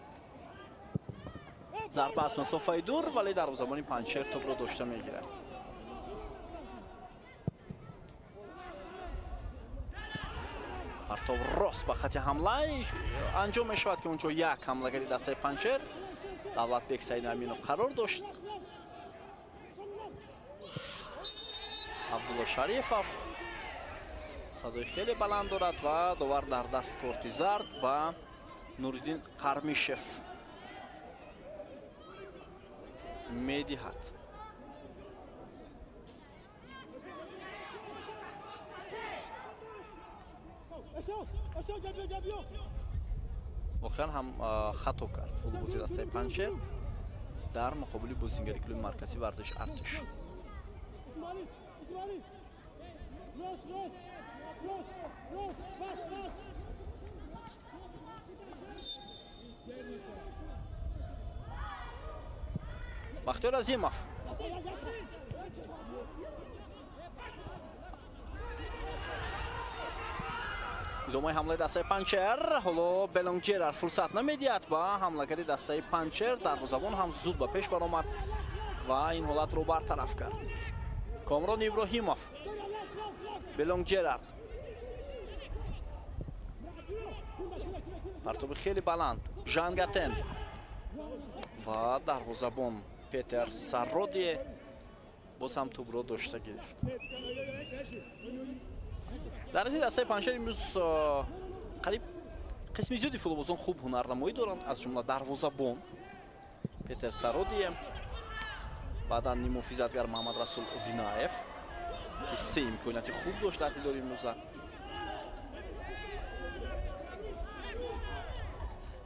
Зарба аз масофаи дур, вале дарвозабони Панҷшер топро дошта мегирад. Партов рост ба хати ҳамла анҷом мешавад, ки онҷо як ҳамлагари дастаи Панҷшер Давлатбек Саидаминов қарор дошт. Абдулло Шарифов садои хеле баланд дорад ва довар дар даст корти зард ба Нуриддин Қармишев медиҳад. Воқеан ҳам хато кард футболбози дастаи Панҷшер дар муқобили бозингари клуби марказии варзиши Артиш. Бахтиёр Азимов. Идомаи ҳамлаи дастаи Панҷшер. Ҳоло Белонг Ҷерард фурсат намедиҳад ба ҳамлагари дастаи Панҷшер. Дарвозабон ҳам зуд ба пеш баромад ва ин ҳолатро бартараф кард. Комрон Иброҳимов, Белонг Ҷерард. Партоби хеле баланд. Жан Гатен ва дарвозабон Петер Сародие боз ҳам тӯбро дошта гирифт. Дар ин дастаи Панҷшер имрӯз қариб қисми зиёди футболбозон хуб ҳунарнамоӣ доранд, аз ҷумла дарвозабон Петер Сародие, баъдан нимуҳофизатгар Маҳамад Расул Одинаев, ки се имконияти хуб дошт дар дидори имрӯза.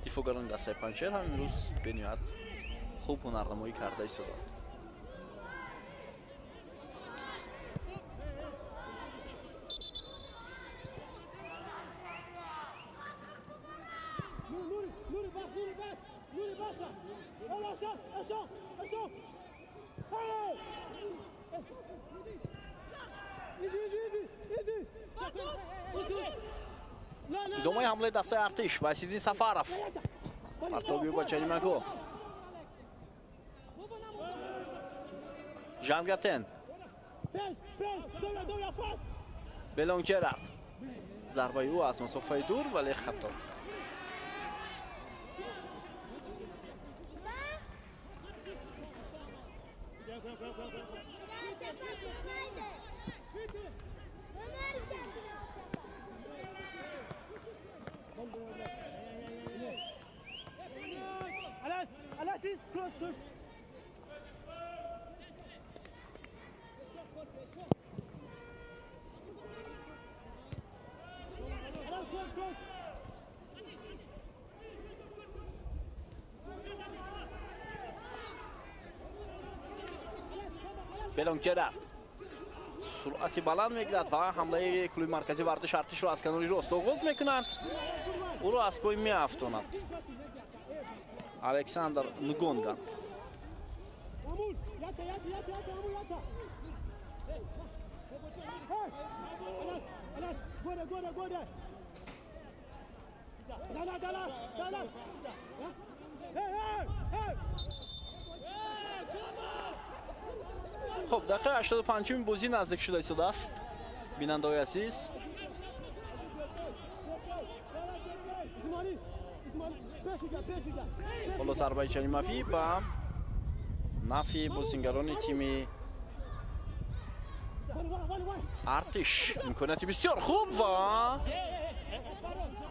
Дифоъгарони дастаи Панҷшер ҳам имрӯз бениҳоят хуб ҳунарнамоӣ карда истоданд. Идомаи ҳамлаи дастаи Артиш. Васиддин Сафаров. Партоби ба ҷаримагоҳ. Жан Гатен. Белонг Ҷерард. Зарбаи ӯ аз масофаи дур, вале хато. Белонг Ҷерард суръати баланд мегирад ва ҳамлаи клуби марказии варзиши Артишро аз канори рост оғоз мекунад. Ӯро аз пой меафтонад Александр Нгонган. Хуб, дақиқаи 85-уми бозӣ наздик шуда истодааст. Бинандаҳои азиз, ҳоло зарбаи ҷаримавӣ ба нафъи бозингарони тими Артиш. Имконияти бисёр хуб ва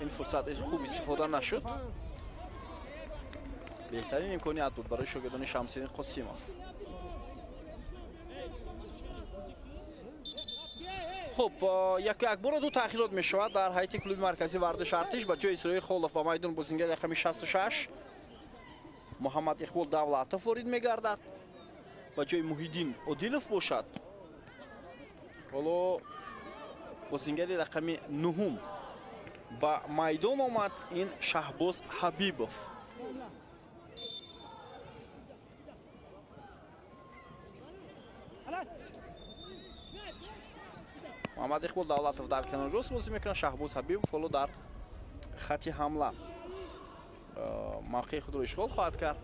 ин фурсат хуб истифода нашуд. Беҳтарин имконият буд барои шогирдони Шамсиддин Қосимов. Хуб, якбора ду таъхирот мешавад дар ҳайати клуби марказии варзиши Артиш. Ба ҷои Исроил Холов ба майдон бозингари рақами 66 Муҳаммад Иқбол Давлатов ворид мегардад. Ба ҷои Муҳиддин Одилов бошад ҳоло бозингари рақами 9 ба майдон омад, ин Шаҳбоз Ҳабибов. Муҳаммад Иқбол Давлатов дар канори рост бозӣ мекунад, Шаҳбоз Ҳабибов ҳоло дар хати ҳамла мавқеи худро ишғол хоҳад кард.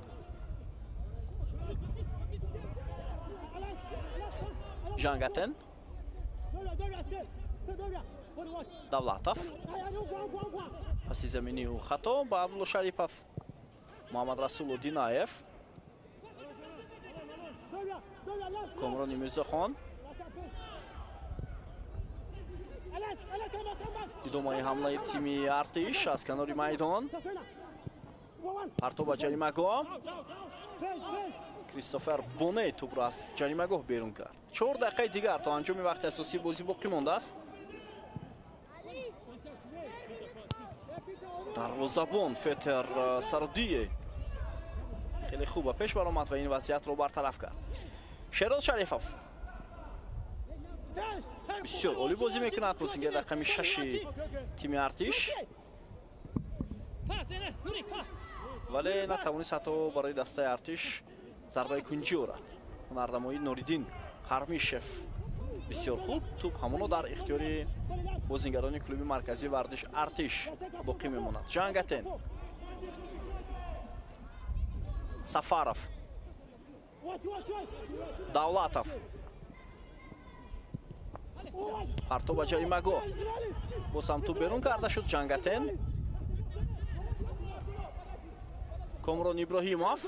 Жангатен, Давлатов, паси замини ӯ хато ба Абдулло Шарипов, Муҳаммад Расулу Динаев, Комрони Мирзохон. Идомаи ҳамлаи тими Артиш аз канори майдон. Партоб ба ҷаримагоҳ. Кристофер Боне тӯбро аз ҷаримагоҳ берун кард. 4 дақиқаи дигар то анҷоми вақти асосии бозӣ боқӣ мондааст. Дарвозабон Петер Сардие хеле хуб ба пеш баромад ва ин вазъиятро бартараф кард. Шероз Шарифов бисёр олӣ бозӣ мекунад, бозингари рақами 6 тими Артиш, вале натавонист ҳатто барои дастаи Артиш зарбаи кунҷӣ орад. Ҳунарнамоии Нуриддин Хармишев бисёр хуб, тӯб ҳамоно дар ихтиёри бозингарони клуби марказии варзиш Артиш боқӣ мемонад. Жангатен, Сафаров, Давлатов, партоб ба ҷаримагоҳ, боз ҳам тӯб берун карда шуд. Жангатен, Комрон Иброҳимов,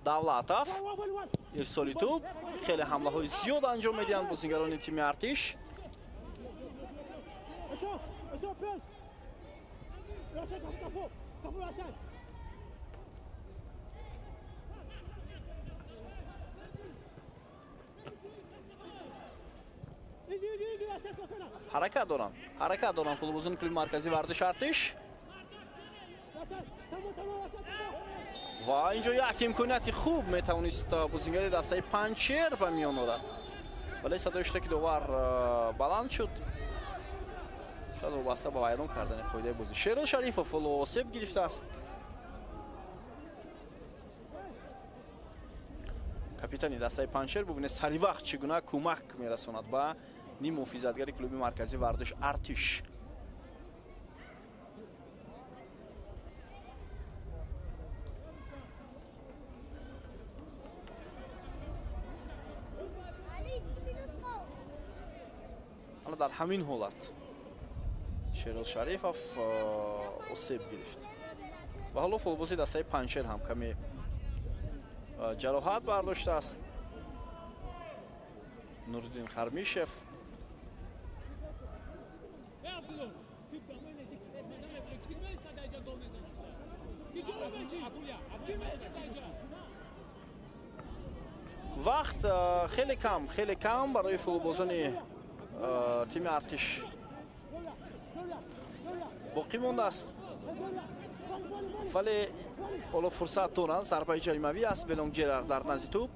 Давлатов, ирсоли тӯб. Хеле ҳамлаҳои зиёд анҷом медиҳанд бозингарони тими Артиш. Ҳаракат доранд футболбозони клуби марказии варзиши Артиш. Ва инҷо як имконияти хуб метавонист бозингари дастаи Панҷшер ба миён орад, вале садои штаки довар баланд шуд, шояд вобаста ба вайрон кардани қоидаи бозӣ. Шероз Шарифов ҳоло осеб гирифтааст. Капитани дастаи Панҷшер бубинед сари вақт чӣ гуна кӯмак мерасонад ба ним муҳофизатгари клуби марказии варзиш Артиш. Ҳала дар ҳамин ҳолат Шероз Шарифов осеб гирифт ва ҳоло футболбози дастаи Панҷшер ҳам каме ҷароҳат бардоштааст. Нуриддин Хармишев вақт хеле кам барои футболбозони тими Артиш боқӣ мондааст, вале ҳоло фурсат доранд. Зарбаи ҷаримавӣ аст, Белонг Ҷерард дар назди тӯб.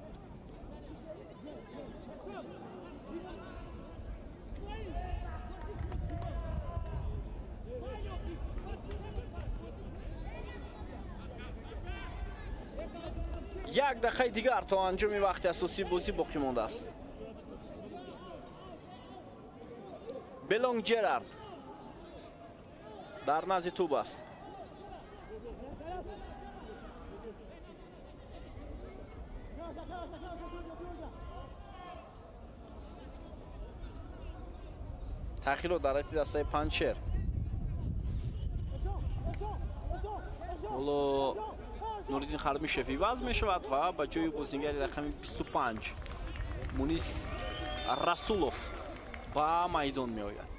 Як дақиқаи дигар то анҷоми вақти асосии бозӣ боқӣ мондааст. Белонг Ҷерард дар назди тӯб аст. Таъхирот дар ҳайати дастаи Панҷшер. Ҳоло Нуриддин Хармишев иваз мешавад ва ба ҷои бозингари рақами 25 Мунис Расулов ба майдон меояд.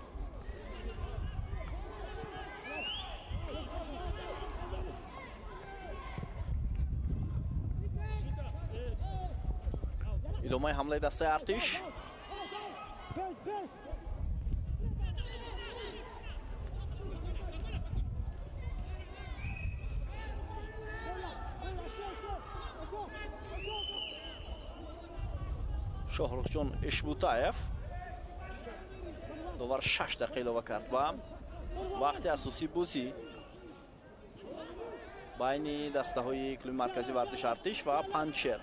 Идомаи ҳамлаи дастаи Артиш. Шоҳрухҷон Ишбутаев довар 6 дақиқа илова кард ба вақти асосии бозӣ байни дастаҳои клуби марказии варзиши Артиш ва Панҷшер.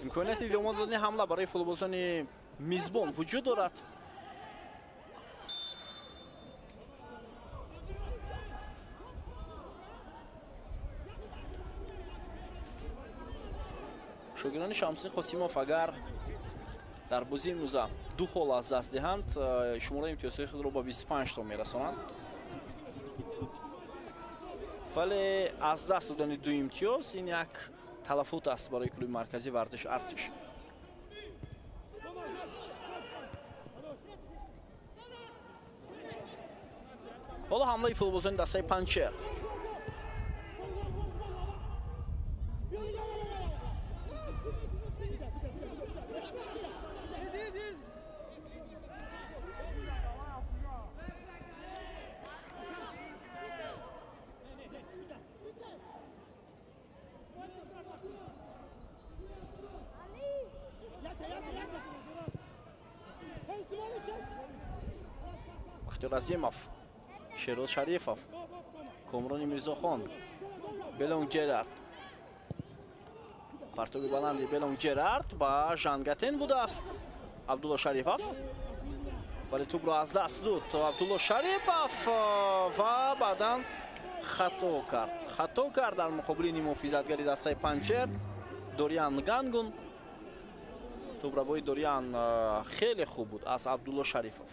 Имконияти идома додани ҳамла барои футболбозони мизбон вуҷуд дорад. Шогирдони Шамсиддин Қосимов агар дар бозии имрӯза 2 хол аз даст диҳанд, шумораи имтиёзҳои худро ба 25 то мерасонанд. Вале аз даст додани 2 имтиёз ин як талафот аст барои клуби марказии варзиши Артиш. Ҳоло ҳамлаи футболбозони дастаи Панҷшер. Бахтиёр Азимов, Шероз Шарифов, Комрони Мирзохон, Белонг Ҷерард. Партоби баланди Белонг Ҷерард ба Жангатен будааст. Абдулло Шарифов, вале тӯбро аз даст дод Абдулло Шарипов ва баъдан хато кард. Хато кард дар муқобили нимуҳофизатгари дастаи Панҷшер Дориан Гангун. Тӯбрабои Дориан хеле хуб буд аз Абдулло Шарифов.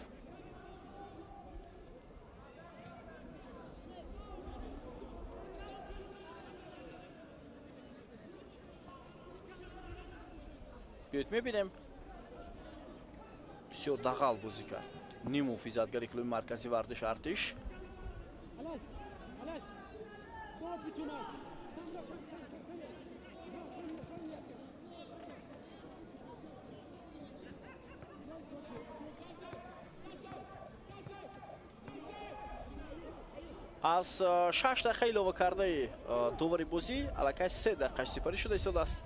Биёед мебинем, бисёр дағал бозӣ кард нимуҳофизатгари клуби марказии варзиши Артиш. Аз 6 дақиқа илова кардаи довари бозӣ аллакай 3 дақиқаш сипарӣ шуда истодааст.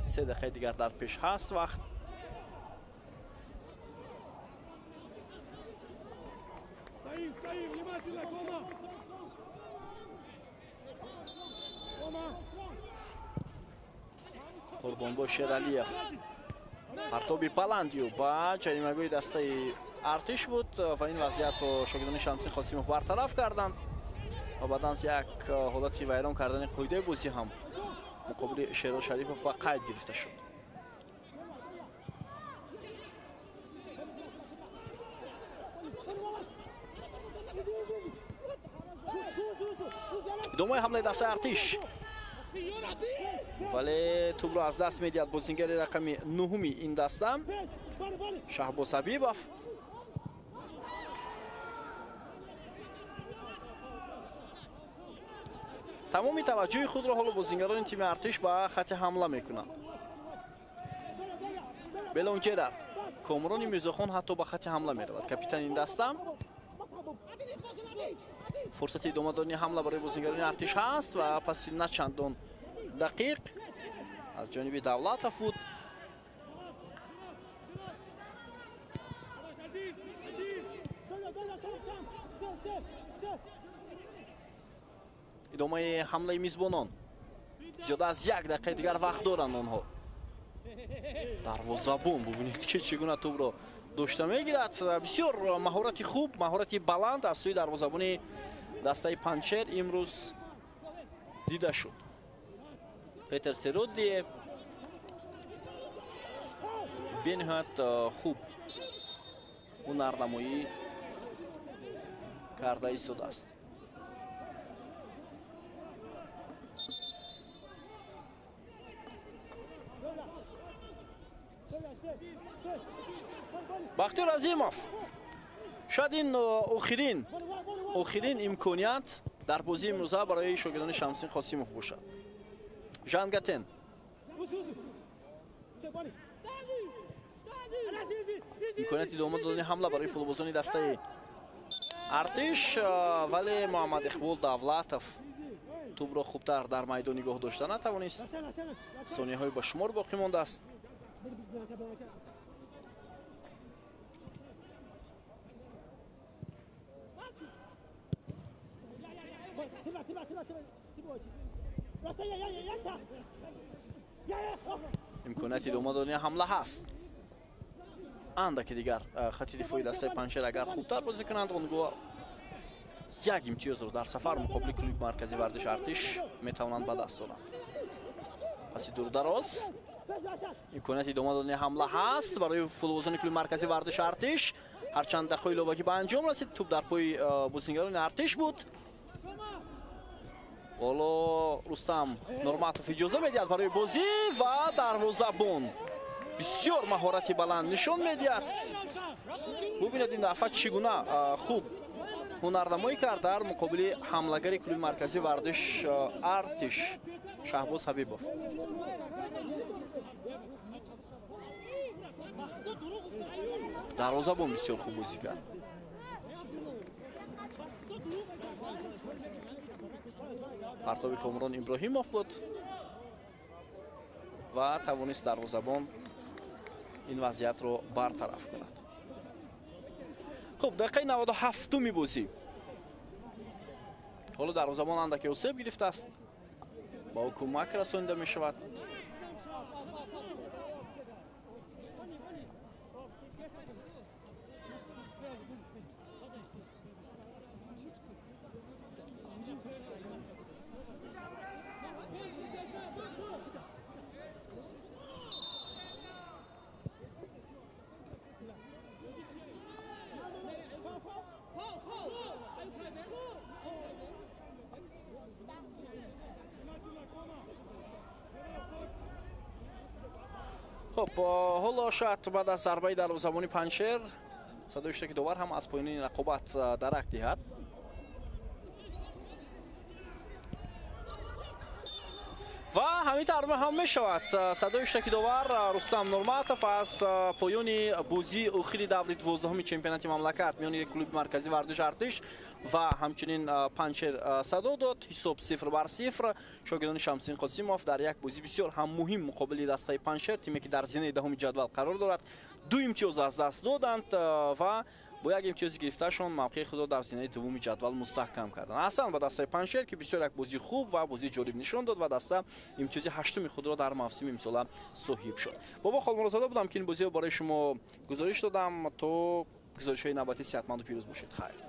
3 дақиқаи дигар дар пеш ҳаст вақт. Қурбонбой Шералиев партоби баландию ба ҷаримагоҳи дастаи Артиш буд ва ин вазъиятро шогирдони Шамсиддин Қосимов бартараф карданд ва баъдан як ҳолати вайрон кардани қоидаи бозӣ ҳам муқобили Шероз Шарипов ба қайд гирифта шуд. Идомаи ҳамлаи дастаи Артиш, вале тӯбро аз даст медиҳад бозингари рақами 9-уми ин даста Шаҳбоз Ҳабибов. Тамоми таваҷҷӯҳи худро ҳоло бозингарони тими Артиш ба хати ҳамла мекунанд. Белонг Ҷерард, Комрони Мирзохон ҳатто ба хати ҳамла меравад. Капитани ин даста. Фурсати идома додани ҳамла барои бозингарони Артиш ҳаст ва паси на чандон дақиқ аз ҷониби Давлатов буд. Идомаи ҳамлаи мизбонон. Зиёда аз 1 дақиқаи дигар вақт доранд онҳо. Дарвозабон бубинед ки чӣ гуна тӯбро дошта мегирад. Бисёр маҳорати хуб, маҳорати баланд аз сӯи дарвозабони дастаи Панҷшер имрӯз дида шуд. Петер Серодди бениҳоят хуб ҳунарнамоӣ карда истодааст. Бахтиёр Азимов шояд ин охирин имконият дар бозии имрӯза барои шогирдони Шамсиддин Қосимов бошад. Жангатен имконияти идома додани ҳамла барои футболбозони дастаи Артиш, вале Муҳаммад Иқбол Давлатов тӯбро хубтар дар майдон нигоҳ дошта натавонист. Сонияҳои ба шумор боқӣ мондааст. Имконияти идома додани ҳамла ҳаст. Андаке дигар хати дифои дастаи Панҷшер агар хубтар бозӣ кунанд, он гоҳ як имтиёзро дар сафар муқобили клуби марказии варзиши Артиш метавонанд ба даст оранд. Паси дурдароз имконияти идома додани ҳамла ҳаст барои футболбозони клуби марказии варзиши Артиш. Ҳарчанд дақиқаи иловагӣ ба анҷом расид, тӯб дар пои бозингарони Артиш буд. Ҳоло Рустам Нурматов иҷоза медиҳад барои бозӣ ва дарвозабон бисёр маҳорати баланд нишон медиҳад. Бубинед ин дафъа чӣ гуна хуб ҳунарнамоӣ кард дар муқобили ҳамлагари клуби марказии варзиш Артиш Шаҳбоз Ҳабибов. Дарвозабон бисёр хуб бозӣ кард. Партоби Комрон Иброҳимов буд ва тавонист дарвозабон ин вазъиятро бартараф кунад. Хуб, дақиқаи 97-уми бозӣ. Ҳоло дарвозабон андаке осеб гирифтааст, ба ӯ кӯмак расонида мешавад. Хуб, ҳоло шояд баъд аз зарбаи дарвозабони Панҷшер садои иштироки довар ҳам аз поёни рақобат дарак диҳад. Ва ҳамин тавр ҳам мешавад. Садои иштироки довар Рустам Нурматов аз поёни бозии охири даври 12-уми чемпионати мамлакат миёни клуби марказии варзиши Артиш ва ҳамчунин Панҷшер садо дод. Ҳисоб 0-0. Шогирдони Шамсиддин Қосимов дар як бозӣ бисёр ҳам муҳим муқобили дастаи Панҷшер, тиме ки дар зинаи 10-уми ҷадвал қарор дорад, 2 имтиёз аз даст доданд ва бо як имтиёзи гирифтаашон мавқеи худро дар зинаи дуввуми ҷадвал мустаҳкам карданд. Аҳсан ба дастаи Панҷшер, ки бисёр як бозии хуб ва бозии ҷолиб нишон дод ва даста имтиёзи 8-уми худро дар мавсими имсола соҳиб шуд. Бобо Холмурозода будам, ки ин бозиро барои шумо гузориш додам. То гузоришҳои навбатӣ сиҳатманду пирӯз бошед. Хайр.